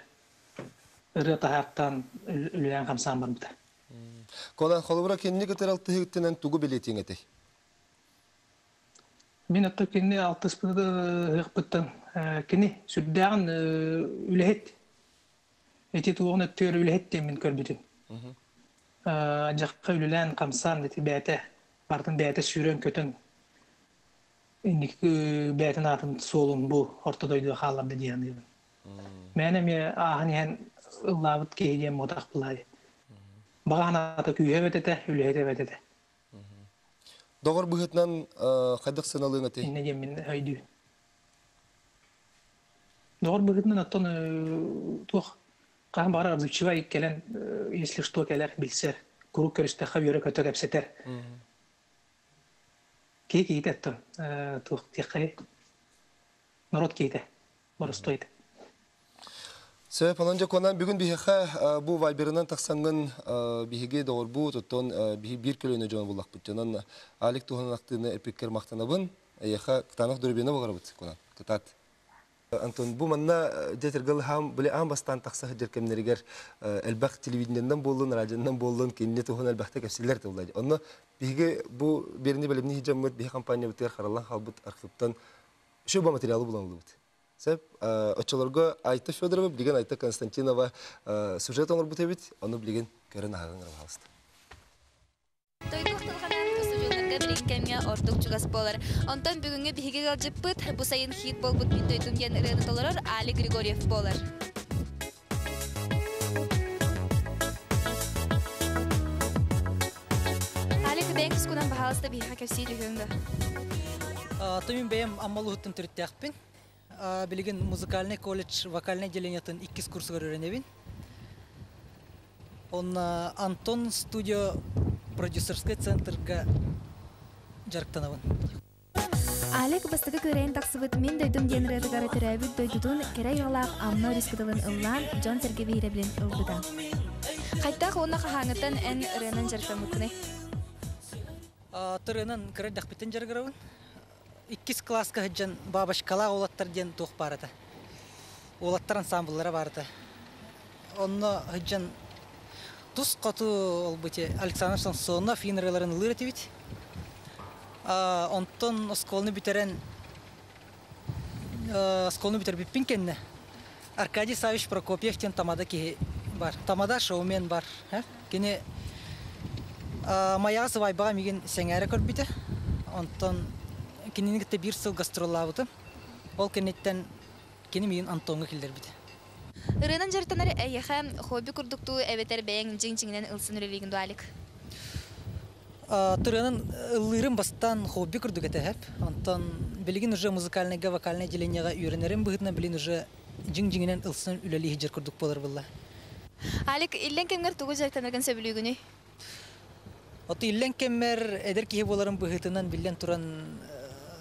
ырыа таһаартаан үлэлээн хамсаан барбыта. Кола, холобура кинини кытары алтыһыыттынан тугу билиэтиҥ этэй? Мин оттон кинини алтыспытыахпыттан кини сүрдээҕин үлэһит Ити туоҕун өттүгэр үлэһит диэммин көрбүтүм. Дьахха үлэлээн хамсаан ити бэйэтэ барытын бэйэтэ сүүрэн-көтөн инники бэйэтин аатын суолун бу орто дойдуга хаалларда дии саныыбын. Мээнэ эмиэ ааһан иһэн ыллаабыт киһи диэн буотах былаай. Баҕа санаата күүһэ эбит этэ, үлэһит эбит этэ. Доҕор быһыытынан хайдах сыаналыаҥ этэй? Иннэ диэммин өйдүү. Доҕор быһыытынан оттон туох хаһан баҕарар обучивай кэлэн если что кэлэр билсэр куруук көрүстэххэ үөрэ-көтө кэпсэтэр киһи киһитэ оттон туох диэххэй народ киһитэ боростуой этэ. Сөп, онон дьокуонан бүгүн биһиэхэ бу вайберынан тахсаҥҥын биһиги доҕорбут, оттон биһи биир көлүөнэ дьон буллахпыт. Онон Алик туһунан ахтыыны эппиккэр махтанабын. Эйиэхэ кытаанах дөрүбүөнэ баҕарабыт, Кунан. Кытаат. Антон, бу манна дьэ хаам били аан бастаан тахса сылдьар кэмнэригэр элбэх телевидениеннэн буоллун, радионан буоллун, кинини туһунан элбэхтэ кэпсииллэр тылла. Онно биһиги бу биэрини бэлэмни дьоммут биһи компаниябытыгар хараллан хаалбыт архыыптан шуба материалы булан ыллыбыт. Сөп, оччолорго Айта Федорова, билигин Айта Константинова сюжет оҥорбут эбит, ону билигин көрөн ааҕыҥ пожалуйста. Дойду ахтылҕанын устудьуоннарга билигин кэмҥэ ордук чугас буолар. Онтон бүгүҥҥү биһиги ыалдьыппыт бу сайын хит буолбут Мин дойдум диэн ырыаны толорор Али Григорьев буолар. Алик, бэйэҥ тускунан баһаалыста биһиэхэ кэпсии түһүөҥ да? Мин бэйэм Амма улууһуттан төрүттээхпин. Билигин музыкальный колледж вокальнай отделениетын иккис курсугар үөрэнэбин. Онно Антон студио продюсерскай центрга дьарыктанабын. Алик бастакы күөрэйин тахсыбыт Мин дойдум диэн ырыатыгар төрөөбүт дойдутун кэрэ айылҕалаах Амма өрүс кытылын ыллаан, дьон-сэргэ биһирэбилин ылбыта. Хайдах уонна хаһааҥҥыттан эн ырыанан дьарыктаммыккыный? Ырыанан кыра эрдэхпиттэн дьарыгырабын. Иккис кылааска сылдьан бабочкалаах уолаттар диэн туох баар этэ. Уолаттар ансамбллара баар этэ. Онно сылдьан тус хоту ол бути Александр Самсонов ырыаларын ыллыыр этибит. Онтон оскуоланы бүтэрэн оскуоланы бүтэрбиппин кэннэ Аркадий Савич Прокопьев диэн тамада киһи бар. Тамада шоумен бар. Кини Майаҕа сыбаайбаҕа миигин сэҥээрэ көрбүтэ. Онтон кинини кытта биир сыл гастроллаабытым. Ол кэнниттэн кини миигин Антоҥҥа киллэрбитэ. Ырыанан дьарыктанар эйиэхэ хобби курдуктуу эбэтэр бэйэҥ дьиҥ-дьиҥинэн ылсан үлэлиигин дуо, Алик? Ырыанан ыллыырым бастаан хобби курдук этэ эһэп. Онтон билигин уже музыкальнайга, вокальнай отделениеҕа үөрэнэрим быһыытынан билигин уже дьиҥ-дьиҥинэн ылсан үлэлии сылдьар курдук буолар буолла. Алик, иллэҥ кэмҥэр тугу дьарыктанаргын сөбүлүүгүнүй? Ото иллэҥ кэммэр эдэр киһи буоларым быһыытынан биллэн туран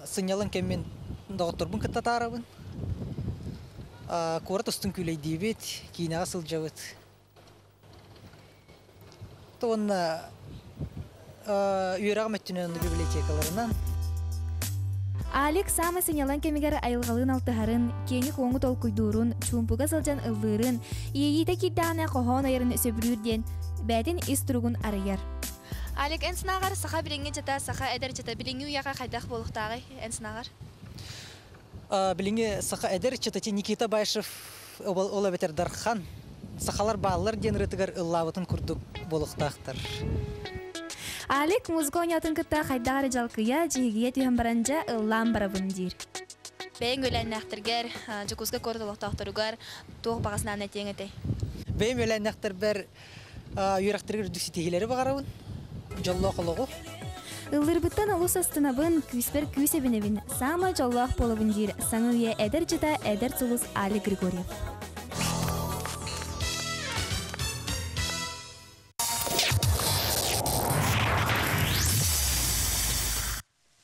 сынньалаҥ кэммин доҕотторбун кытта таарабын. Куорат устун күүлэйдиибит, киинэҕэ сылдьабыт. Уонна үөрэҕим өттүнэн библиотекаларынан. Алик саамай сынньалаҥ кэмигэр айылҕалыын алтыһарын, киэҥи-куоҥу толкуйдуурун, чуумпуга сылдьан ыллыырын, иэйиитэ киирдэҕинэ хоһоон айарын сөбүлүүр диэн бэйэтин ис туругун арыйар. Алик, эн санааҕар саха билиҥҥи дьыта, саха эдэр дьыта билиҥҥи үйэҕэ хайдах буолуохтааҕый эн санааҕар? Билиҥҥи саха эдэр ыччата Никита Баишев ол эбэтэр Дархан сахалар бааллар диэн ырыатыгар ыллаабытын курдук буолуохтаахтар. Алик музыка оонньоотун кытта хайдах эрэ дьалкыйа, дьиһигийэ түһэн баран дьэ ыллаан барабын диир. Бэйэҥ үөлээннээхтэргэр, Дьокуускай куорат олохтоохторугар туох баҕа санааны этиэҥ этэй? Бэйэм үөлээннээхтэрбэр үөрэхтэригэр үрдүк ситиһиилэри баҕарабын, дьоллоох олоҕу. Ыллыырбыттан олус астынабын, күүспэр күүс эбинэбин, саамай дьоллоох буолабын диир саҥа үйэ эдэр дьыта эдэр сулус Алик Григорьев.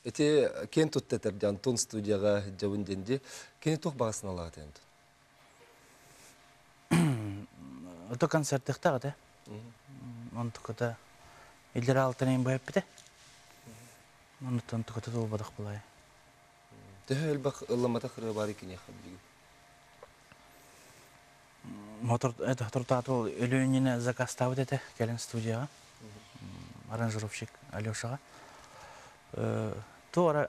Ити киэн тутта этэр Антон студияҕа дьабын диэн ди. Кини туох баҕасын алаата Антон? Ото концертыхтаах этэ. Онтуката илдер алтан быһаппите. Онтон онтуката туолбатах булай. Төһө элбэх ылламатах ырыа баар киниэхэ билигин? Мотор это тортаатыл өлүүнүнэ заказтаабыт этэ кэлин студияҕа. Аранжировщик Алешаҕа. Туора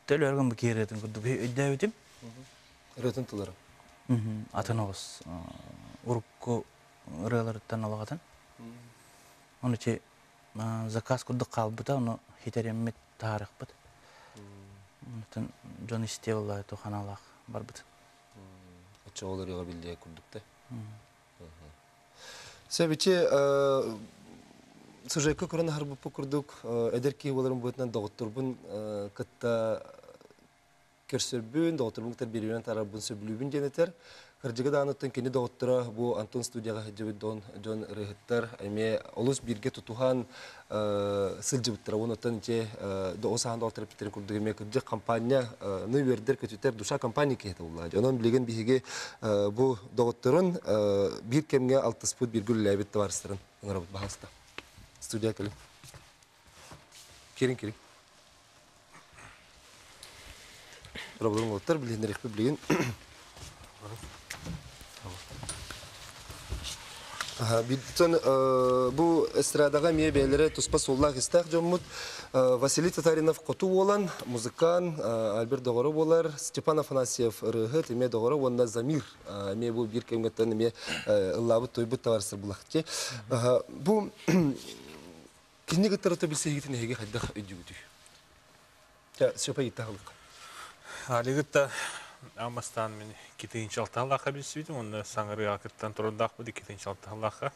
төлөргөн бу киирэтин курдук өйдөөбүтүм. Ырыатын тыллара. Атын оҕус урукку ырыаларыттан олоҕатын. Ону чи заказ курдук хаалбыта, ону хитэриммит таарыхпыт. Онтон дьон истиэ боллаа туханалаах барбыт. Оччоҕол ырыаҕа биллиэ курдук да. Сөбүчи сюжекка көрөн аһарбыппыт курдук эдэр киһи буоларым быһыытынан доҕотторбун кытта көрсөрбүн, доҕотторбун кытта бириэмэн тарарбын сөбүлүүбүн диэн этэр. Кырдьыга даҕаныттан кини доҕотторо бу Антон студияҕа сылдьыбыт дьон, дьон ырыаһыттар эмиэ олус бииргэ тутуһан сылдьыбыттара. Онуттан ити оҕо саһан доҕоттор эппиттэрин курдук эмиэ кырдьык компания ны үөрдэр көтүтэр душа компания киһитэ буолла. Онон билигин биһиги бу доҕотторун биир кэмҥэ алтыспыт, бииргэ үлэлээбит табаарыстарын ыҥырабыт баһаалыста. Студия кэлин. Киирин киирин. Проблем уоттар билиһиннэриэхпит билигин. Бииртэн бу эстрадаҕа эмиэ бэйэлэрэ туспа суоллаах-истээх дьоммут Василий Татаринов хоту уолан, музыкант, Альберт доҕоро буолар, Степан Афанасьев ырыаһыт, эмиэ доҕоро уонна Замир эмиэ бу биир кэмҥэттэн эмиэ ыллаабыт тойбут табаарыстар булахчы. Бу Кинини кытта билсиһигитин эһиги хайдах өйдүүгүтүй? Сөпө ыйыттаһылык. Алигытта амастан мен китинчи алтаһалаахха билсибитим, онно саҥарыаға кыттан турардаахпыт иккитинчи алтаһалаахха.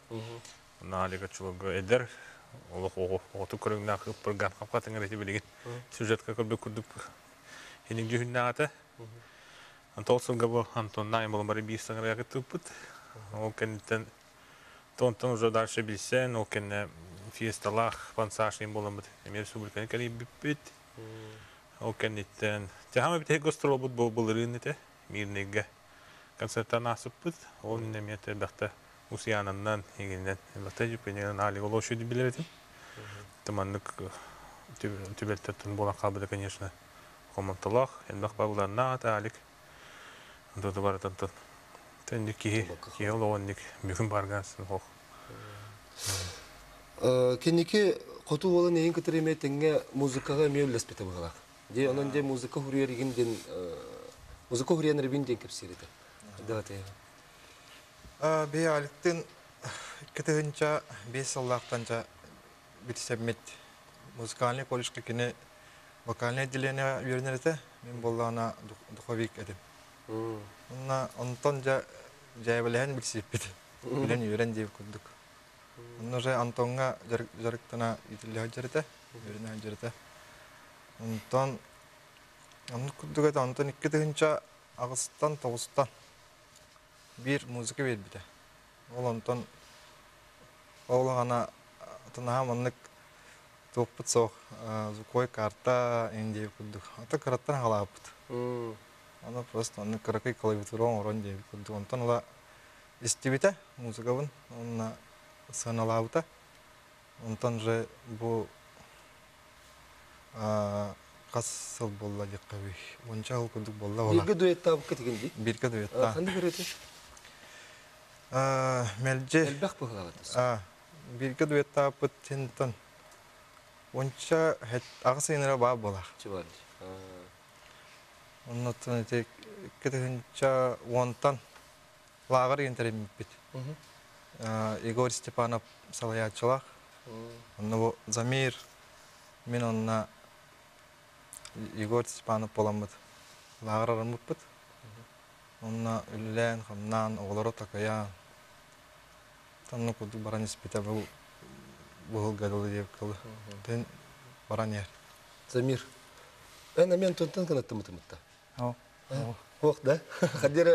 Онно Алига чулуга эдэр, олох оҕоту көрүҥнээх ыппырган хапхатыҥар эти билигин сюжетка көрбүт курдук хиник дьүһүннээҕэ. Антон сылга бу Антоннаай болон бары биир саҥарыаға кыттыппыт. Ол кэнниттэн Онтон уже дальше билсэн, ол кэннэ фиесталаах пансашный буоламмыт эмиэ республиканы кэрийбиппит. Ол кэнниттэн Тяхама бүтэһик гастролбут бу былырыын этэ Мирныйга концерттан аасыппыт. Ол иннэ эмиэ элбэхтэ Усуйаананнан, игиннэн элбэхтэ Дьүппүнэн Алик Олошуй билэр этим. Тыманнык түбэлтэттэн буолан хаалбыта, конечно, хомолтолоох. Элбэх бабыларнаах ата Алик. Онто барытын Тэнник киһи, киһи олоҕун бүгүн барган хох. Кэнники хоту уолан эйин кытары эмиэ тэҥҥэ музыкаҕа эмиэ үллэспитэ быһыылаах. Дии онон дьэ музыка хуруйар игин диэн музыка хуруйан эрбин диэн кэпсиир этэ. Давайте. Би Аликтын кытыһынча 5 сыллаахтанча билсэммит музыкальный колледжка кини вокальное отделение үөрэнэр этэ. Мин буоллаҕына духовик этим. Онно онтон дьэ дьээбэлэһэн билсиппит. Билэн үөрэн диэбит курдук. Онно уже Антоҥҥа дьарыктана иитиллэ сылдьар этэ, үөрэнэ сылдьар этэ. Онтон оннук курдук этэ. Онтон 2008-тан 9-тан биир музыка биэрбитэ. Ол онтон ол аҕана наһаа маннык туохпут суох звуковой карта иҥин диэбит курдук. Ата кыраттан аҕалаабыт. Аны просто аны кыракый клавиатура оҥорон диэбит курдук. Онтон ыла истибитэ музыкабын уонна сыаналаабыта. Онтон же бу хас сыл буолла диэххэ уонча сыл курдук буолла буола. Бииргэ дуэттаабыкка тигин дии? Бииргэ дуэттаа. Ханнык ырыаты? Мэлдьи. Элбэх быһыылаабыт. Бииргэ дуэттаабыт тинтон уонча аҕыс ыйын эрэ баар буолар. Чыбар. Оннуттан ити 2010-тан лааҕыр иһин тэриммиппит. Егор Степанов салайааччылаах. Онно бу Замир, мин онно Егор Степанов буоламмыт лааҕыр арыммыппыт. Онно үлэлээн, хамнаан, оҕолору такайаан, онно курдук баран испитэ бу быһылга дылы диэбит тылы. Баран иһэр. Замир, эн эмиэ Антонтан кынаттаммытымытта. Ох да. Хаддер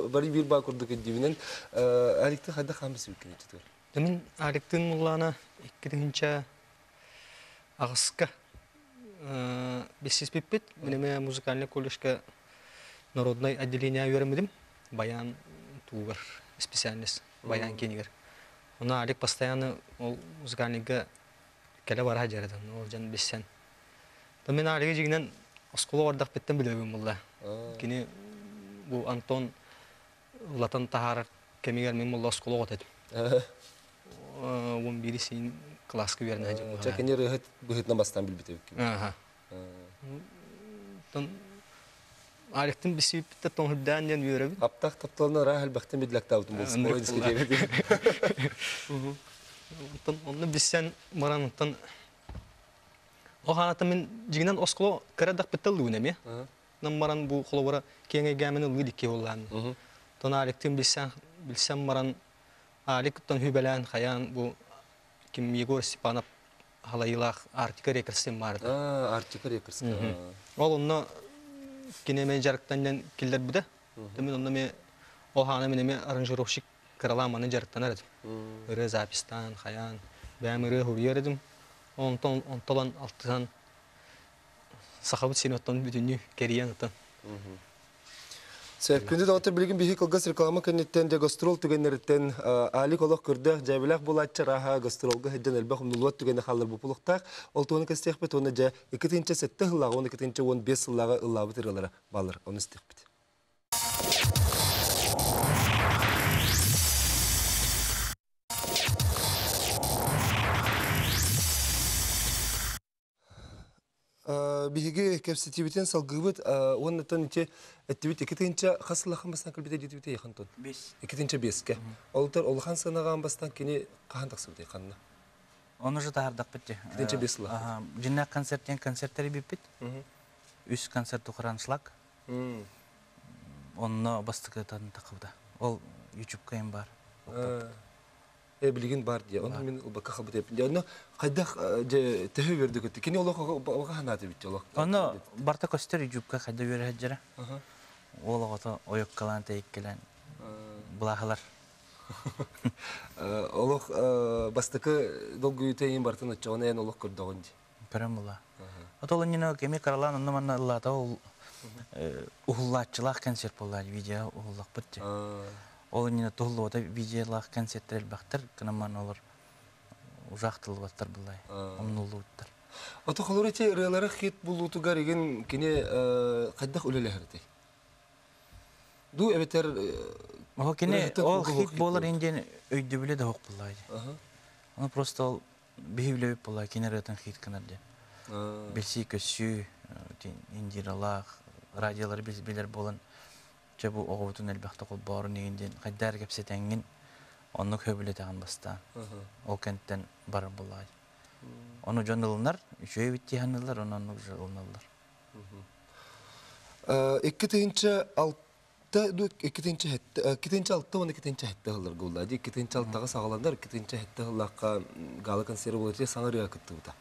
бары биир баа курдук дибинен Аликты хадда хамыс үккүн ичитер. Мен Аликтын муллана 2 ағыска бессиспиппит. Менеме музыкальный колледжка народный отделение үйренмедим. Баян тугар специальность, баян кенигер. Она Алик постоянно ол музыкальныйга келе бара жарадан, ол жан биссен. Мен Алиге жигинен оскола бардах биттен билебим булла. Кини бу Антон Латан тахарар кемигер мен мулла оскола отетим. 11 син класска верне хажым. Ча кини рыхыт быхытна бастан билбите. Аха. Тон Аликтин бисипте тон хүддән ден үйрәбит. Аптах таптална рахал бахтан бидлактаутун болсын. Тон онны биссен маран тон Оханата мен жигинен осколо кырадак биттел луунеме. Нам маран бу холобара кеңе гәмени лыдикке боллан. Тон Аликтин билсен билсен маран Алик тон хүбелән хаян бу ким Егор Степанов халайылах Артика рекерсен барды. Артика рекерс. Ол онно кинемен жарыктан киллер буде. Мен онно ме охана менеме аранжировщик кыраламаны жарыктан эдим. Ыры запистан хаян бәм ыры хурьер эдим. Онтон онтолан алтысан сахабыт сен оттон бүтүнү кериен оттон. Сөп, күндү доҕоттор билигин биһи кылгас реклама кэнниттэн дьэ гастрол түгэннэриттэн Алик олох көрдөөх дьээбэлээх буолааччы арааһа гастролга сылдьан элбэх умнуллубат түгэнэ хааллар бупулуктаах. Ол туһунан кэстиэхпит уонна дьэ 2007 сыллааҕы уонна 2015 сыллааҕы ыллаабыт ырыалара бааллар. Ону истиэхпит. Биһиги кэпсэтиибитин салгыыбыт уоннаттан ити эттибит 2 хас сыллахан бастан кэлбитэ диэтибит яхантон. Бес. 2 5-ке. Олтор улахан сынагаан бастан кини хаһан тахсыбыт ханна? Оны же тахардак битти. 2 5 сылла. Жиннак концерттен концерттери биппит. Үс концерт ухараншлаг. Онно бастыкы тақыбыда. Ол YouTube-ка эм бар. Билигин бар дия. Оны мен бака хабыт эпин. Оны хайдах же төһө берди көттү. Кини олох ога ханаты битти олох. Оны барта көстөр YouTube-ка хайда бере хаджара. Ол огото ойоккалан тейккелен булахалар. Олох бастыкы долгуютейин бартын отчоғына эн олох көрдөгөн ди. Көрөм була. Отол нино кеме каралан онно манна ыллата ол ухуллааччылаах концерт болла видео ухуллах битти. Ол нино тухуллуота видеолаах концерттер элбахтар кынаман олор ужахтылыбаттар буллай. Омнуллууттар. Ото холор эти ырыалары хит булуутугар еген кини кайдах үлелехерти. Ду эбетер О кини ол хит болар инден өйдөбүле да хок буллай. Оны просто ол бихилебип буллай кини ырыатын хит кынар де. Билси көссүү индиралаах радиолар билер болан чэ бу оҕобутун элбэхтэ холбоорун индин хайдар кэпсэтэҥҥин оннук хөбүлэтэҕин бастаан. Ол кэнттэн барар буллай. Ону дьон ылынар, үчүгэй биттиһанылар, ону оннук же ылыналлар. 2 6 ду 2 7 2 6 он 2 7 хыллар гулла. Ди 2 6-га сагаландар, 2 7 хыллакка гала концерт болот, саңа рыа кыттыбыта.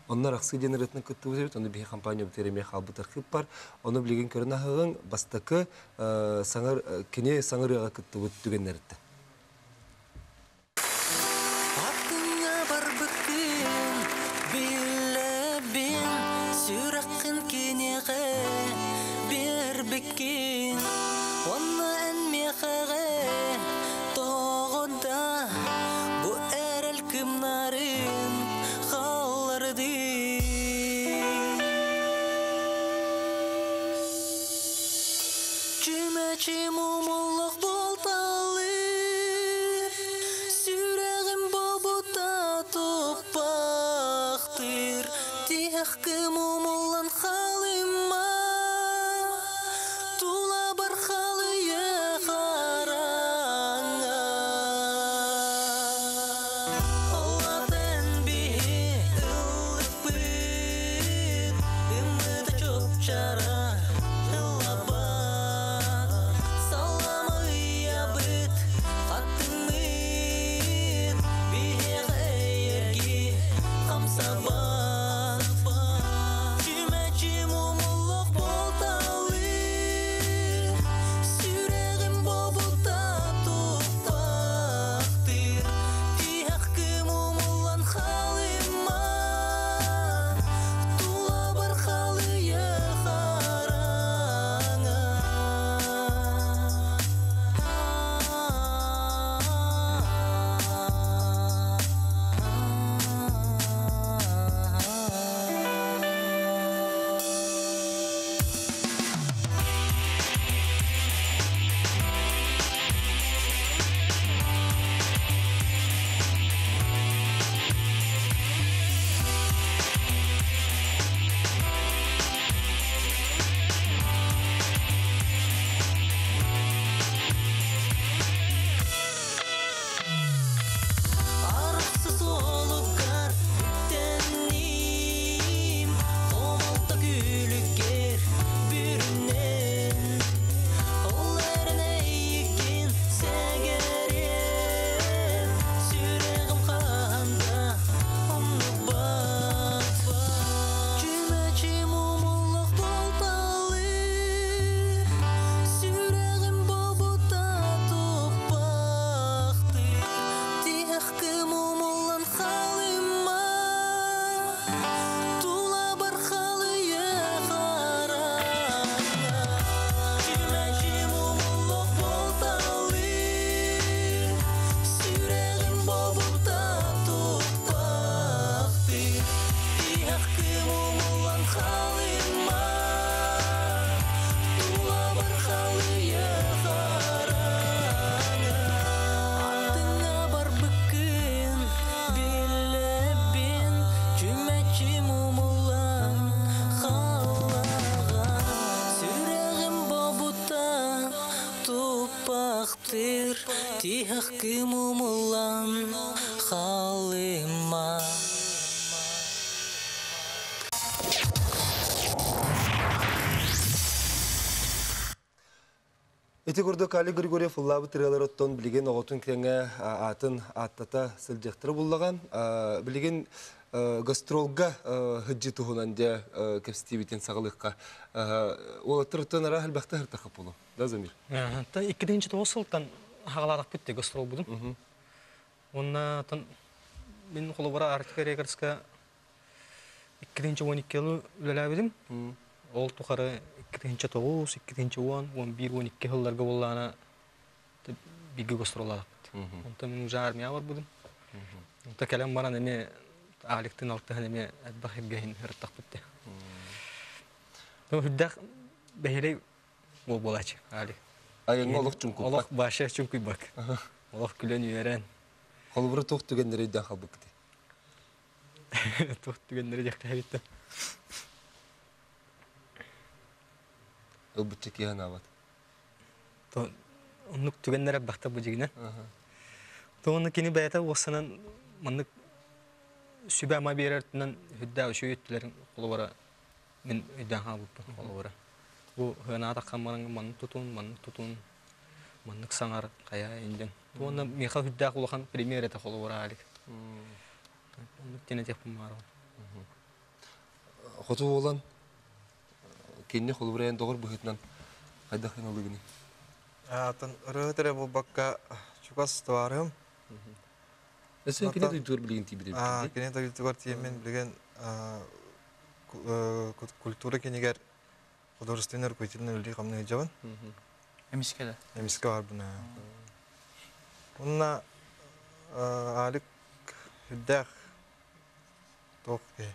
Оннар аксы ден ырытны кыттыбыта бит, оны бихи компания битереме халбытар хыппар, оны билеген көрүнө хыгын бастакы саңар кине саңа рыага кыттыбыт түгеннеритте. Аттыңа барбыккын билебин, сүрәккин кинеге бербиккин. билэбин Онно эн миэхэҕэ тоҕо да Бу эрэл кымнарын халлардыы Чүмэчим умуллах буолталыр Сүрэҕим бобута туппахтыыр Тиһэх кым умуллан халыма Тулабар халыйа хараҥа Олатын биһи ыллыкпыт Ымыта чопчара ыллабат Салама ыйабыт хаттыммыт Биһиэхэ эйэрги хамсабат Чүмэчим умуллук буолталыы Сүрэҕим бобута туппахтыыр Тиһэх кым умуллан халыма Тулабар халыйа хараҥа Арахсы суолугар үктэнним, Хомолто күлүгэр бүрүнэн. Ол эрэн эйигин сэгэрэн, Сүрэҕим хаһан да умнубат. Чүмэчим умуллах буолталыы, Сүрэҕим бобута туппахтыыр. Тиһэх кым умуллан халыма, Тулабар халыйа хараҥа. Чүмэчим умуллук буолталыы, Сүрэҕим бобута туппахтыыр. Тиһэх кым умуллан халыма, Тулабар халыйа хараҥа. Аттыҥа барбыккын билэбин, Чүмэчим умуллан халлаҕа. Сүрэҕим бобута туппахтыыр, Тиһэх кым умуллан халыма. Ити курдук Али Григорьев ыллаабыт ырыалар оттон билигин оҕотун кэҥэ аатын ааттата сылдьыахтара буллаҕа. Билигин гастролга сылдьыы туһунан дьэ кэпсэтиибитин саҕалыахха. Уолаттар оттон араас элбэхтэ сыртахха буолуо. Да, Замир? Та 2009 сылтан хагалаатахпыт те гастролбутун. Уонна мин холобура Арктика Рекордска 2012 жылы үлэлээбитим. Ол тухары 2009, 2010, 11, 12 сылларга буоллаҕына бииргэ гастроллаабыт. Онтон мин уже армияҕа барбытым. Онто кэлэн баран эмиэ Аликтыын алтыһан эмиэ элбэх иргэһин ырыттахпыт дии. Үрдэх бэһиэлэй уол буолааччы Алик. Айаҥҥа олох чуҥкуйбат. Олох баша чуҥкуйбат. Олох күлэн үөрэн. Холобура туох түгэннэри өйдөөн хаалбыккытый? Туох түгэннэри диэхтээбиттэн. Ылбычча киһи анаабат. Оннук түгэннэр элбэхтэр бу дьигинэн. Тоҕону кини бэйэтэ уоссанан маннык сүбэ-ама биэрэртинэн үрдээх үчүгэй өттүлэрин холобура мин өйдөөн хаалбыппын холобура. Бу ыанаатахха маннык тутун, маннык тутун, маннык саҥар хайа инден. Уонна миэхэ үрдээх улахан пример этэ холобура Алик. Оннук диэн этиэхпин баҕарабын. Хоту буолан кинини холобура доҕор быһыытынан хайдах ылыгыный? Атын ырыаһыт эрэ буолбакка чугас товарым. Өссө кини дойдутугар билигин тиийбит эбит. Кини дойдутугар тиийэммин билигин культура кинигэр Художественный руководитель үлэлии хамныы сылдьабын. Эмискэ да? Эмискэ барбын. Уонна Алик үрдээх туох киһи,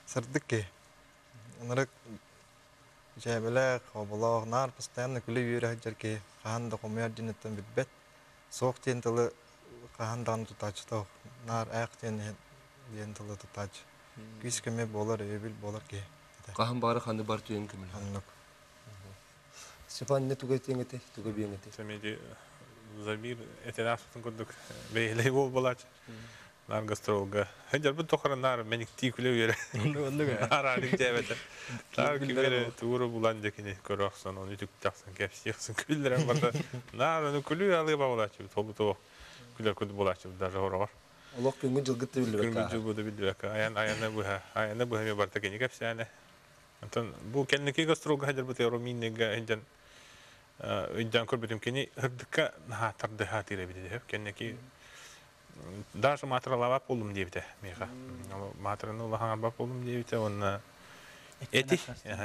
сырдык киһи. Ынырык дьээбэлээх, оболоох, наар постоянно күлэ-үөрэ сылдьар киһи хаһан да хомуйар дьиниттэн билбэт. Суох диэн тылы хаһан даҕаны тутааччы Наар ээх диэн диэн тылы тутааччы. Күүс-көмө буолар, өйөбүл буолар киһи. Хаһан баары ханны бар түйэн көмөл. Оннук. Степан не туга этиэҥ этэй, туга биэҥ этэй? Сэмэди Замир этэн ааспытын курдук бэйэлэй буол балаачы. Наар гастролга. Дьарбыт тохара наар мэниктии күлэ үөрэ. Наар алик дээбэтэ. Наар кимере тугуру булан декини көрө охсон, оны түктахсан кэпсиэхсэн күллэрэн барда. Наар оны күлүү алыы бабалаачы толу того күлэр күлүү булаачы даже хороҕор. Олох күнгүн жылгыт да биллибэккэ. Күнгүн жылгыт да биллибэккэ. Аян аяна быһа, аяна быһа ми барта кини кэпсээнэ. Онтон бу кэнники гастролга хадьарбыт Роминныга инден өйдөөн көрбүтүм кини ырдыкка наһаа тардыһа тиир эбит этэ. Кэнники даже маатыралаабат буоллум диэбитэ миэхэ. Маатыраны улахан буоллум диэбитэ уонна эти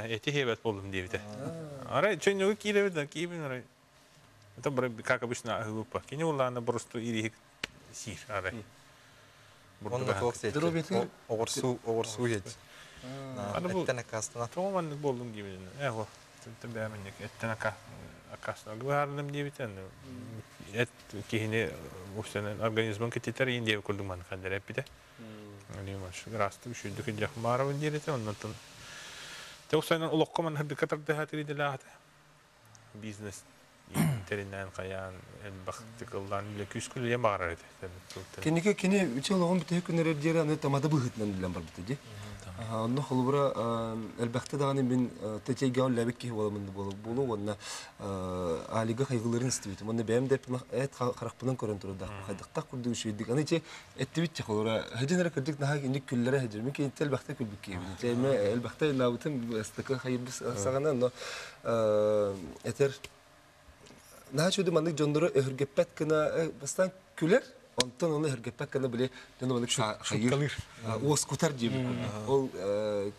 эти хиэбэт буоллум диэбитэ. Арай чөннөгү киирэбит да киибин арай это как обычно аһыыбыппа. Кини улаана боросту ириһик сиир арай. Онно туох сиэччи? Оҕурсуу, оҕурсуу сиэччи. Эттэн аккаастана. Тоҕо маннык буоллум диибин. Э, Тым бэйэм эттэн аккаастана быһаарыным диэбитэ. Эт киһини устан организмын кититэр иин диэбит курдук маннык ханнара эппитэ. Ырастык үчүгдүк илдьэх баарабын диэрите оннотон Те устайынан олоххо маннык тардыһа тиридилаата. Бизнес тэринэн хайаан элбэхтик ыллаан үлэ күүскүл үлэ баҕарар этэ. Киники кини үчү олоҕун бүтэһик күннэрэр диэри аны тамада быһыытынан үлэлэн барбыта дии. Онно холобура элбэхтэ даҕаны мин тэтиэйгэ үллээбит киһи буоламын буолуо уонна Алига хайгыларын истибитим. Онно бэйэм да эт харахпынан көрөн турардаахпын хайдахтаах курдук үчүгэйдик. Аны ити эттибит че холобура хадьын эрэ кырдьык наһаа инник күллэрэ хадьыр. Мин киниттэн элбэхтэ күлбүт киһибин. Ити элбэхтэ ыллаабытым ыстакы хайырбыс саҕана но этэр наһаа үчүгэй маннык дьоннору өһүргэппэт гына бастаан күлэр онтон ону өһүргэппэт гына били дьону маннык хайыр уоскутар диэбит курдук ол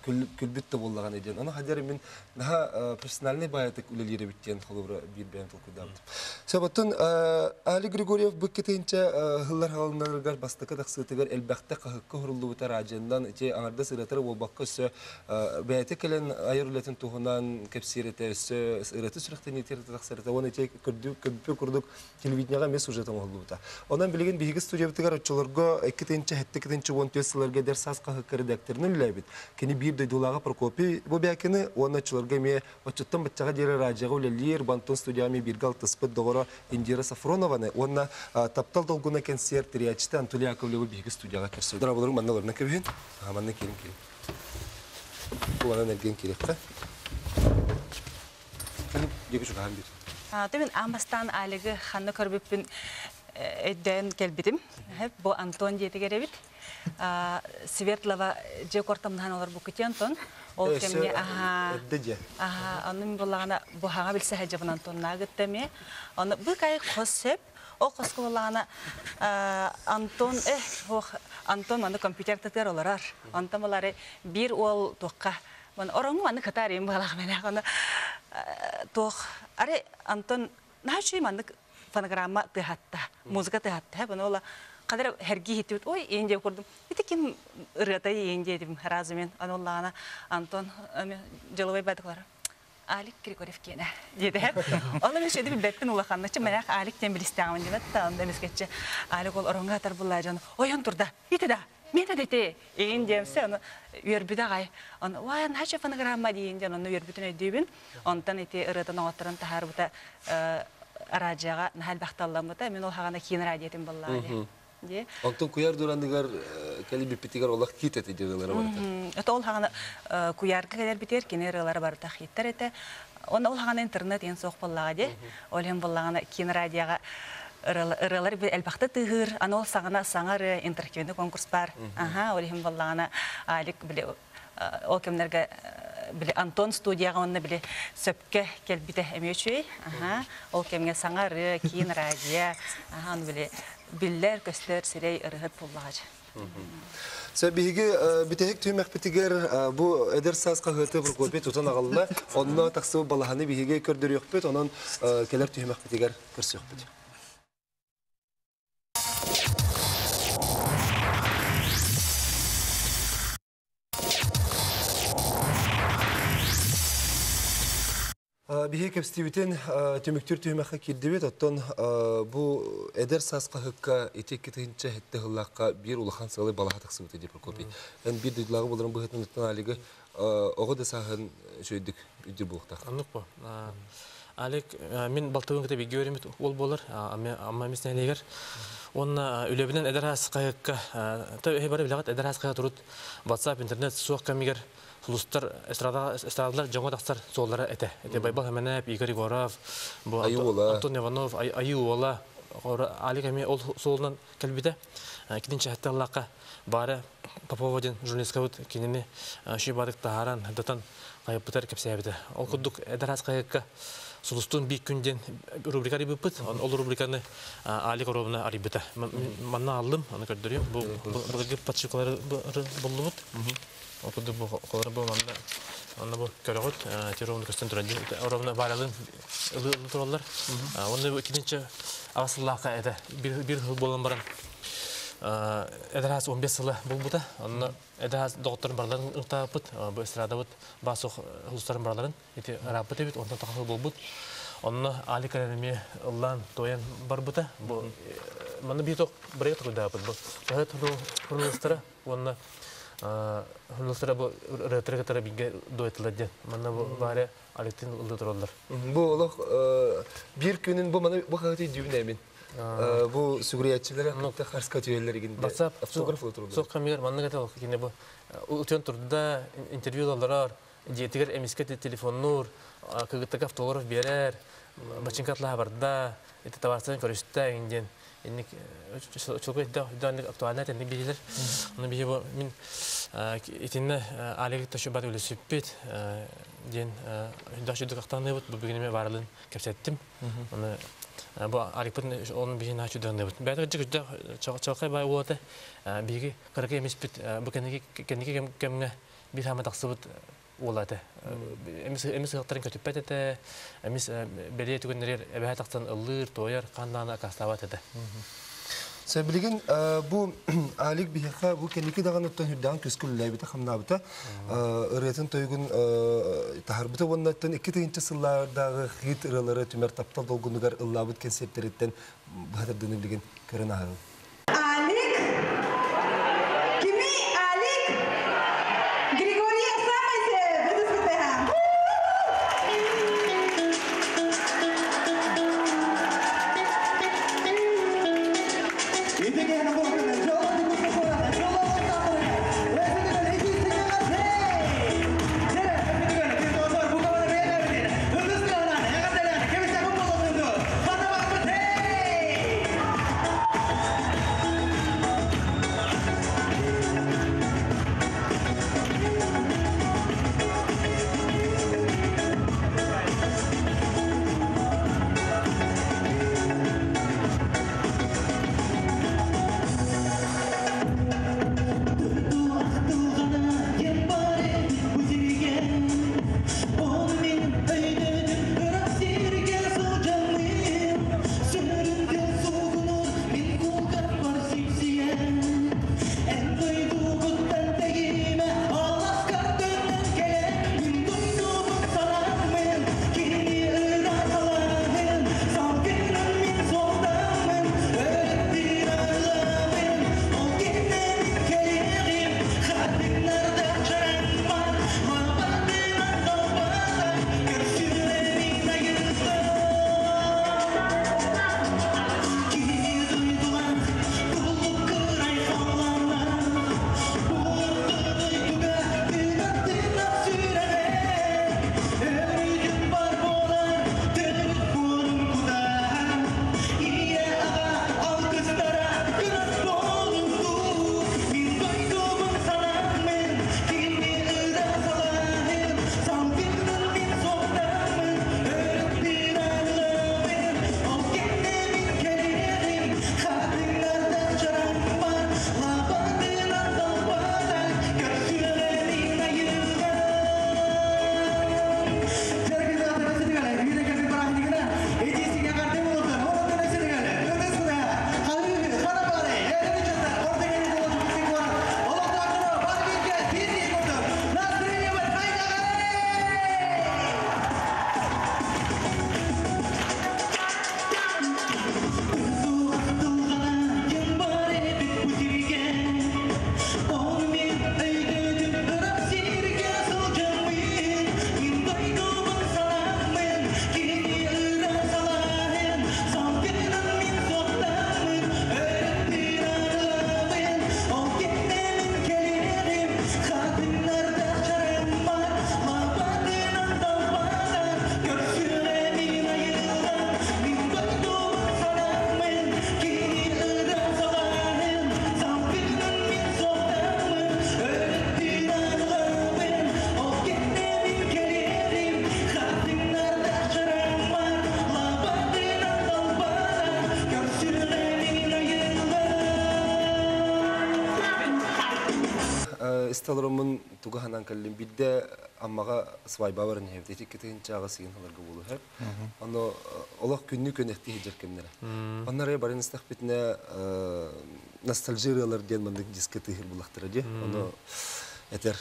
күлбүт да буоллаҕына диэн ону хадьар мин наһаа профессиональный баайытык үлэлиир эбит диэн холобура биир бэйэм толкуйдаабытым Сөботун Али Григорьев бу кытынча хыллар халыннарыгар бастакы тахсыытыгар элбэхтэ хаһыкка уһуруллубута радионан ити аҥардас ырыатара буолбакка өссө бэйэтэ кэлэн айар үлэтин туһунан кэпсиир этэ, өссө ырыаты сүрэхтэниитигэр тахсар этэ. Уонна ити көрдү курдук телевидениеҕа эмиэ сюжет оҥоһуллубута. Онон билигин биһиги студиябытыгар оччолорго 2007-2014 сылларга эдэр саас хаһыакка редакторынан үлэлээбит. Кини биир дойдулааҕа Прокопий Бубякины уонна оччолорго эмиэ оччоттон баччаҕа диэри радиоҕа үлэлиир, Бантон студияҕа эмиэ бииргэ алтыспыт доҕоро Индира Сафронованы уонна Таптал долгуна кэнсиэр тэрийээччитэ Анатолий Яковлевы биһиги студияҕа көрсөбүт. Дорооболорун манна олорунан кэбиһин. Манна киирин киирин. Куланан эргин киириэххэ. Диэки чугаһан биир. Мин аан бастаан Алигы ханна көрбүппүн өйдөөн кэлбитим. Бу Антон диэтигэр эбит. Светлова дьиэ куортамнаһан олорбуккут Антон. Ол кэмҥэ аха аха ону мин буллаҕына буһаҕа билсэ сылдьабын Антоннаагытта эмиэ. Ону быкай хос сөп Ол хоско буоллаҕына Антон э ох Антон маны компьютер татыар олорор. Онтон булары биир уол туохха маны ороҥҥу маны кытаар им буолаах мэлээх ону туох аре Антон наһаа үчүгэй маннык фонограмма тыаһатта музыка тыаһатта бұны ола қадыр хәрги хиттибит ой иин диэ курдум ити ким ырыата иин диэтим разы мен аны оллаҕына Антон деловой бадыклара Алик Григорьев киэнэ диэтэ. Онно мен шөйдү билбэппин улаханначы мэнэх Алик диэн билистэҕимин дибэт да онно эмискэччи Алик ол ороҥҥо атар буллаа дьон ойон турда ити да мен да ити иин диэмсэ ону үөрбүтэ аҕай ону уай наһаа фонограмма диин диэн онно үөрбүтүн өйдүүбүн онтон ити ырыатын оҥотторон таһаарбыта араадьыйаҕа наһаа элбэх талламмыта мин ол хаҕана киин радиотын буллаа дии Онтон куйаар дураныгар кэлин бүппүтүгэр олох хит этэ дьыалара барыта. Это ол хаҕана куйаарга кэлэрбитигэр кини ырыалара барыта хиттэр этэ. Онно ол хаҕана интернет иэн суох буоллаҕа дии. Ол иһин буоллаҕына киин радиоҕа ырыалар элбэхтэ тыаһыыр. Аны ол саҕана саҥа ырыа интерактивный конкурс баар. Аха, ол иһин буоллаҕына Алик били ол кэмнэргэ били Антон студияҕа уонна били сөпкө кэлбитэ эмиэ үчүгэй. Аха, ол кэмҥэ саҥа ырыа, киин радио, аха, аны били биллэр, көстөр сирэй ырыһыт буллаҕа. Сэ биһиги бүтэһик түһүмэхпитигэр бу эдэр саас хаһыаты Прокопий тутан аҕалла. Онно тахсыбыт балаһаны биһиги көрдөрүөхпүт, онон кэлэр түһүмэхпитигэр көрсүөхпүт. Биһи кэпсэтиибитин түмүктүүр түһүмэххэ киирдибит. Оттон бу эдэр саас хаһыкка ити 2007 сыллаахха биир улахан сыалы балаһа тахсыбыта дии Прокопий. Эн биир дойдулааҕы буоларын быһыытынан оттон Алигы оҕо да сааһын үчүгэйдик өйдүүр буолуохтаах. Оннук бу. Алик мин балтыбын кытта бииргэ үөрэммит уол буолар. Амма эмис нэһилиэгэр. Уонна үлэбинэн эдэр аас хаһыакка бары билэҕит эдэр аас хаһыат урут WhatsApp интернет суох кэмигэр сулустар эстрадалар дьоҥҥо тахсар суоллара этэ. Ити Байбал Хэмэнэп, Игорь Егоров, бу Антон Иванов, Айыы Уола, Алик эмиэ ол суолунан кэлбитэ. Китин чэһэтте аллаахха баара Попова диэн журналисткабыт кинини шибадык таһааран, датан хайыппытар кэпсээбитэ. Ол курдук эдэр ас хайыкка Сулустуун биир күн диэн рубрика арыйбыппыт. Ол рубриканы Алик Оровна арыйбыта. Манна аллым, аны көрдөрүм. Бу былыргы подшивкалары буллубут. Ол курдук бу холоро бу манна онно бу көрөҕүт ровно көстөн турар ровно баралын ылы тураллар. Онно бу иккинчи аҕыс сыллаахха этэ бир сыл буолан баран эдэр аас 15 сыла булбута. Онно эдэр аас доҕотторун барыларын ыртааппыт, бу эстрадабыт басох улустарын барыларын ити ырааппыт эбит, онтон тахсы буолбут. Онно Алик эмиэ ыллаан туойан барбыта. Бу манна биир тох бырайыак турдааппыт. Бу хаһыат журналистара уонна журналистара бу ырыаттары кытары бииргэ дуэтылар диэн. Манна бу баары Аликтин ыллыы тураллар. Бу олох биир күнүн бу маны бу хаһыаты дүүбүн эмин. Бу сүгүрүйээччилэр кытта харска түһэллэр игин. WhatsApp автограф турдулар. Суох камер манна кытта кини бу утуйан турда интервью алларар дьиэтигэр эмискэ телефоннуур, кыгыттык автограф биэрэр, бачыҥка атлаһа барда, ити табаарыстарын көрүстэ диэн инник чулгу өйдөөх актуальнай тэнник биһилер. Оны биһи бу мин итиннэ Алик ташыбат үлүсүппүт диэн өйдөөх сүдүк ахтаныыбыт бу бүгүнүме барылын кэпсэттим. Оны бу Аликпытын onun биһи наачу дыаныбыт. Бәйті күдә чалкай бай уота биһиги кыракы эмиспит бу кэнники кэнники кэмҥэ биир хама тахсыбыт уола этэ. Эмис эмис ыһыктарын көтүппэт этэ, эмис бэлиэ түгэннэригэр эбэһэ тахсан ыллыыр, туойар, хаан акаастаабат этэ. Сэ билигин бу Алик биһиэхэ бу кэнники даҕаны оттон үрдэҕин күскүллээбитэ хамнаабыта ырыатын тойугун таһарбыта уонна оттон 2000 сыллаардааҕы хит ырыалары түмэр таптал долгунугар ыллаабыт кэнсиэртэриттэн быһатырдыны билигин көрөн ааһыҥ. Алик? Кими Алик? Григорий Самайсев! истэ олороммун тугу санаан кэллим. Биирдэ Аммаҕа свадьба баран иһэбит. Ити 2 тыһыынча сыйын халарга буолу һэп. Ону олох күннүү көнөхти хиджер кемнере. Оннары баран истэхпитинэ ностальжиялар диэн маннык диска тыһыр булахтара ди. Ону этер.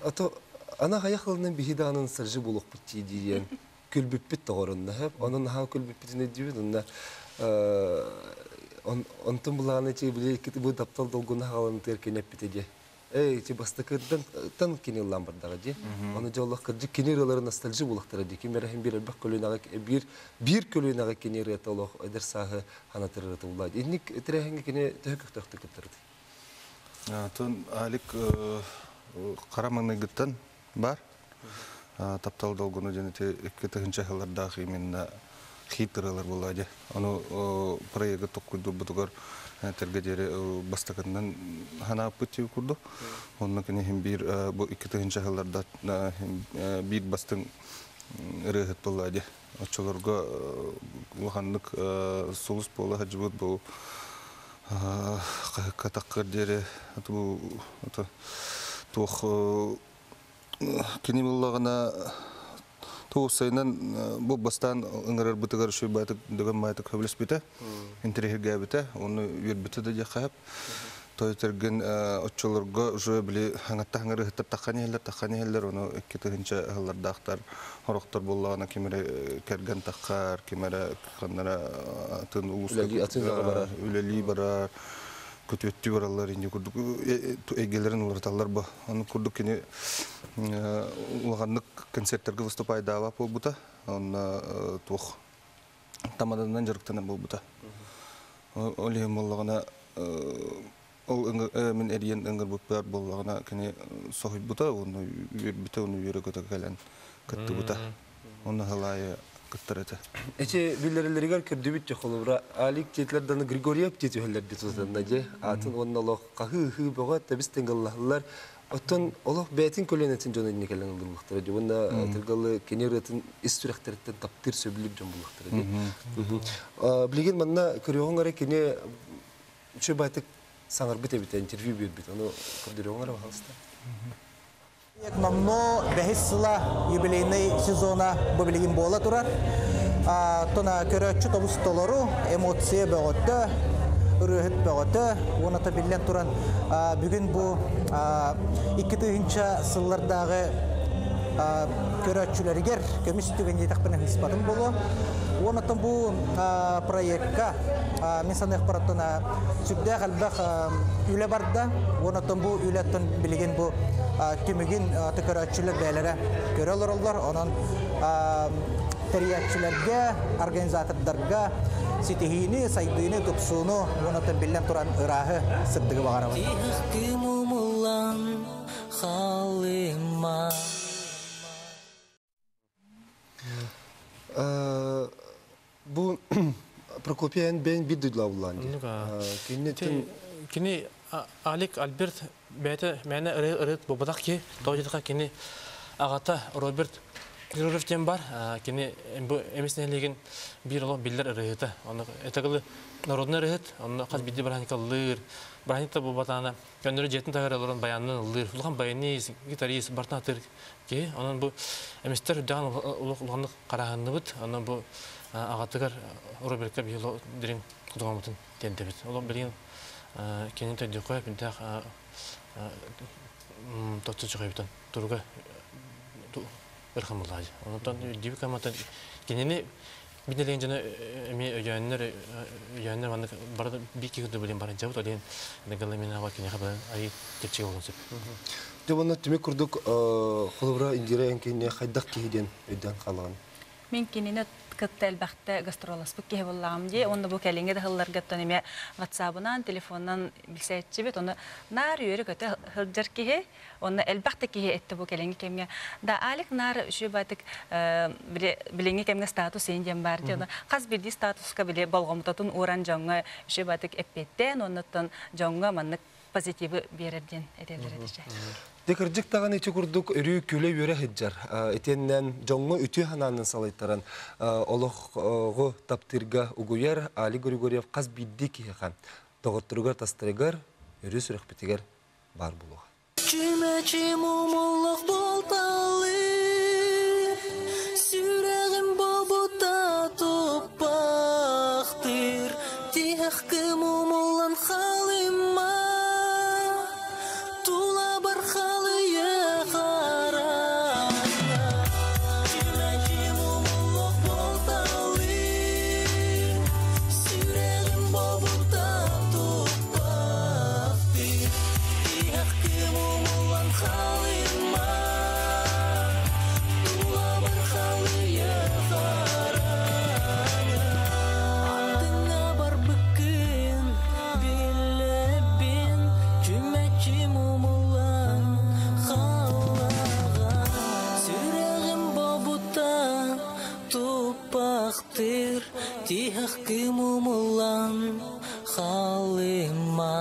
Ато ана хая хылынан биһи даанын ностальжи булуқпут ти диэн күлбүппүт тоҕорунна хэп. Онон наһаа күлбүппүтүн өйдүүбүт. Онна онтун булааны чи били бу таптал долгуна хаалан тыр кенеппите ди. Эй, ти бастакырдан тан кини ыллан бардага ди. Оны жоллох кырдьык кини ырыалары ностальжи булахтара ди. Ким эрэ бир элбэх көлүнэҕэ бир бир көлүнэҕэ кини ырыата олох эдэр сааһы ханатыр ырыата булла. Инник тирэһиҥҥэ кини төһө көхтөөхтүк кыттарыт? Тон Алик хара маҥнайгыттан бар. Таптал долгуну диэн ити 2 тыһыынча сыллардаах именно хит ырыалар буолла дии. Ону проегы токкуйдурбутугар терге диэри бастакыннан ханааппыт тиби курдук. Онно кини хим бир бу 2 тыһыынча сылларда бир бастыҥ ырыаһыт буолла дии. Оччолорго улаханнык сулус буола сылдьыбыт бу катаккар диэри бу туох кини буллагына туусайынан бу бастаан ыҥырар бытыгар шуйбаатык дөгөн маатык хөблөспүтэ интирихиргээбитэ оны үөрбүтэ да диэххэ тойтерген оччолорго уже били хаңатта хаңырыһыттар таххани таххани хеллер ону 2 тыһыынча хыллардаахтар хорохтор буллагана кимере кэргэн таххар кимере ханнара атын улуска Үлэлии үлэлии барар көтүөттүү бараллар инди курдук эйгелерин уларыталлар бу аны курдук кини улаханнык концерттерге выступайдаава болбута онна туох тамаданан жарыктанар болбута ол иһин боллагана ол мен эриен ыңгыр буппар боллагана кини соһуйбута оны үөрбүтэ оны үөрө көтө кэлэн кыттыбыта оны халайы кыттар этэ. Эче биллерилеригер көрдүбүт жохолубра Алик тетлерден Григорьев тетүһөллер тутанна же атын онна олох кахы хы бога табис тенгаллахлар оттон олох бәтин көлөнетин жон инникелен ылдырлыктар же бунда тыргалы кенеретін ис сүрәхтериттен таптыр сөбүлүп жон буллахтар же. Билген манна көрөңөр ара кене үчө байтык саңар бит бит интервью бербит аны көрдөрөңөр пожалуйста. Номно бәһис сыла юбилейный сезона бу билигин буола турар. Тона көрөччү тобус толору, эмоция бөҕөтө, ырыһыт бөҕөтө, уоната биллэн туран бүгүн бу 2 тыһыынча сыллардагы көрөччүлэригэр көмүс түгэн диэтэхпинэ сыыспатым буолуо. Уонатан бу проектка мин саныахпар сүрдээх элбэх үлэ барда. Уонатан бу үлэттэн билигин бу түмүгүн көрөччүлэр бээлэрэ көрө олороллор. Онон тэрийээччилэргэ, организатордарга ситиһиини, сайдыыны, тупсууну, уонатан биллэн туран ырааһы сырдыгы баҕарабын. Тиһэх умуллан халыма. Бу Прокопиян бен бир дүйдла буллан. Кини Кини Алик Альберт бәйті мәне ыры ыры бобадақ ки, тоғжетіқа кини ағата Роберт Григорьев тен бар, кини бу эмес нәлеген бир оло биллер ырыһыта. Оны этагылы народный ырыһыт, оны қаз бидди барханика лыр, барханикта бу батана көннөрү жетін тагыр олорон баянын лыр, улхан баянист, гитарист, бартан атыр ки, онон бу эместер үдәгән улуханны караһанныбыт, онон бу агатыгар Робертка бил дирин кудугамытын тентебит. Олон билген кенин төдү коя бинтах тотсу чыгайбытан туруга ырхамылаажы. Онтон диби каматан кинини бинелеген жана эми өйөннөр өйөннөр маннык барды бики күндө билен баран жабыт олен галла мен аба кине хабар ай тепчеге болгон сөп. Де бұны түмек курдук холобра Индира энкине хайдах киһиден өйдөн хаалан. Мен кинини кытта элбэхтэ гастроласпыт киһи буоллаҕым дии. Онно бу кэлиҥҥи да сылларгаттан эмиэ ватсабынан, телефонунан билсээччибит. Ону наар үөрэ көтө сылдьар киһи. Онно элбэх да киһи этте бу кэлиҥҥи кэмҥэ. Да Алик наар үчүгэй баатык билиҥҥи кэмҥэ статус иин диэн баар дии. Ону хас биирдии статуска били болҕомтотун ууран дьоҥҥо үчүгэй баатык эппиэттээн, оннуттан дьоҥҥо маннык позитивы биэрэр диэн этэллэр этичэ. Де кырдьык даҕаны ити курдук өрүү күлэ үөрэ сылдьар. Итиэннэн дьоҥҥо үтүө санаанан салайтаран олоҕу таптыырга угуйар Али Григорьев хас биирдии киһиэхэ доҕотторугар тастарыгар өрүү сүрэхпитигэр баар буолуоҕа. Чүмэчим умуллах болталыр, Сүрәгім бобута туппахтыр, Тиһэх умуллан халыма, Тула бар халыя харана. Чүмэчим умуллах болталыр, Сүрәгім бобута туппахтыр, Тиһэх умуллан халыма, Тула бар халыя харана. Аттыңа барбыккын билебин, Чүмэчим умуллан халага, Сүрәгім бобута туппахтыр, Тиһэх умуллан халыма.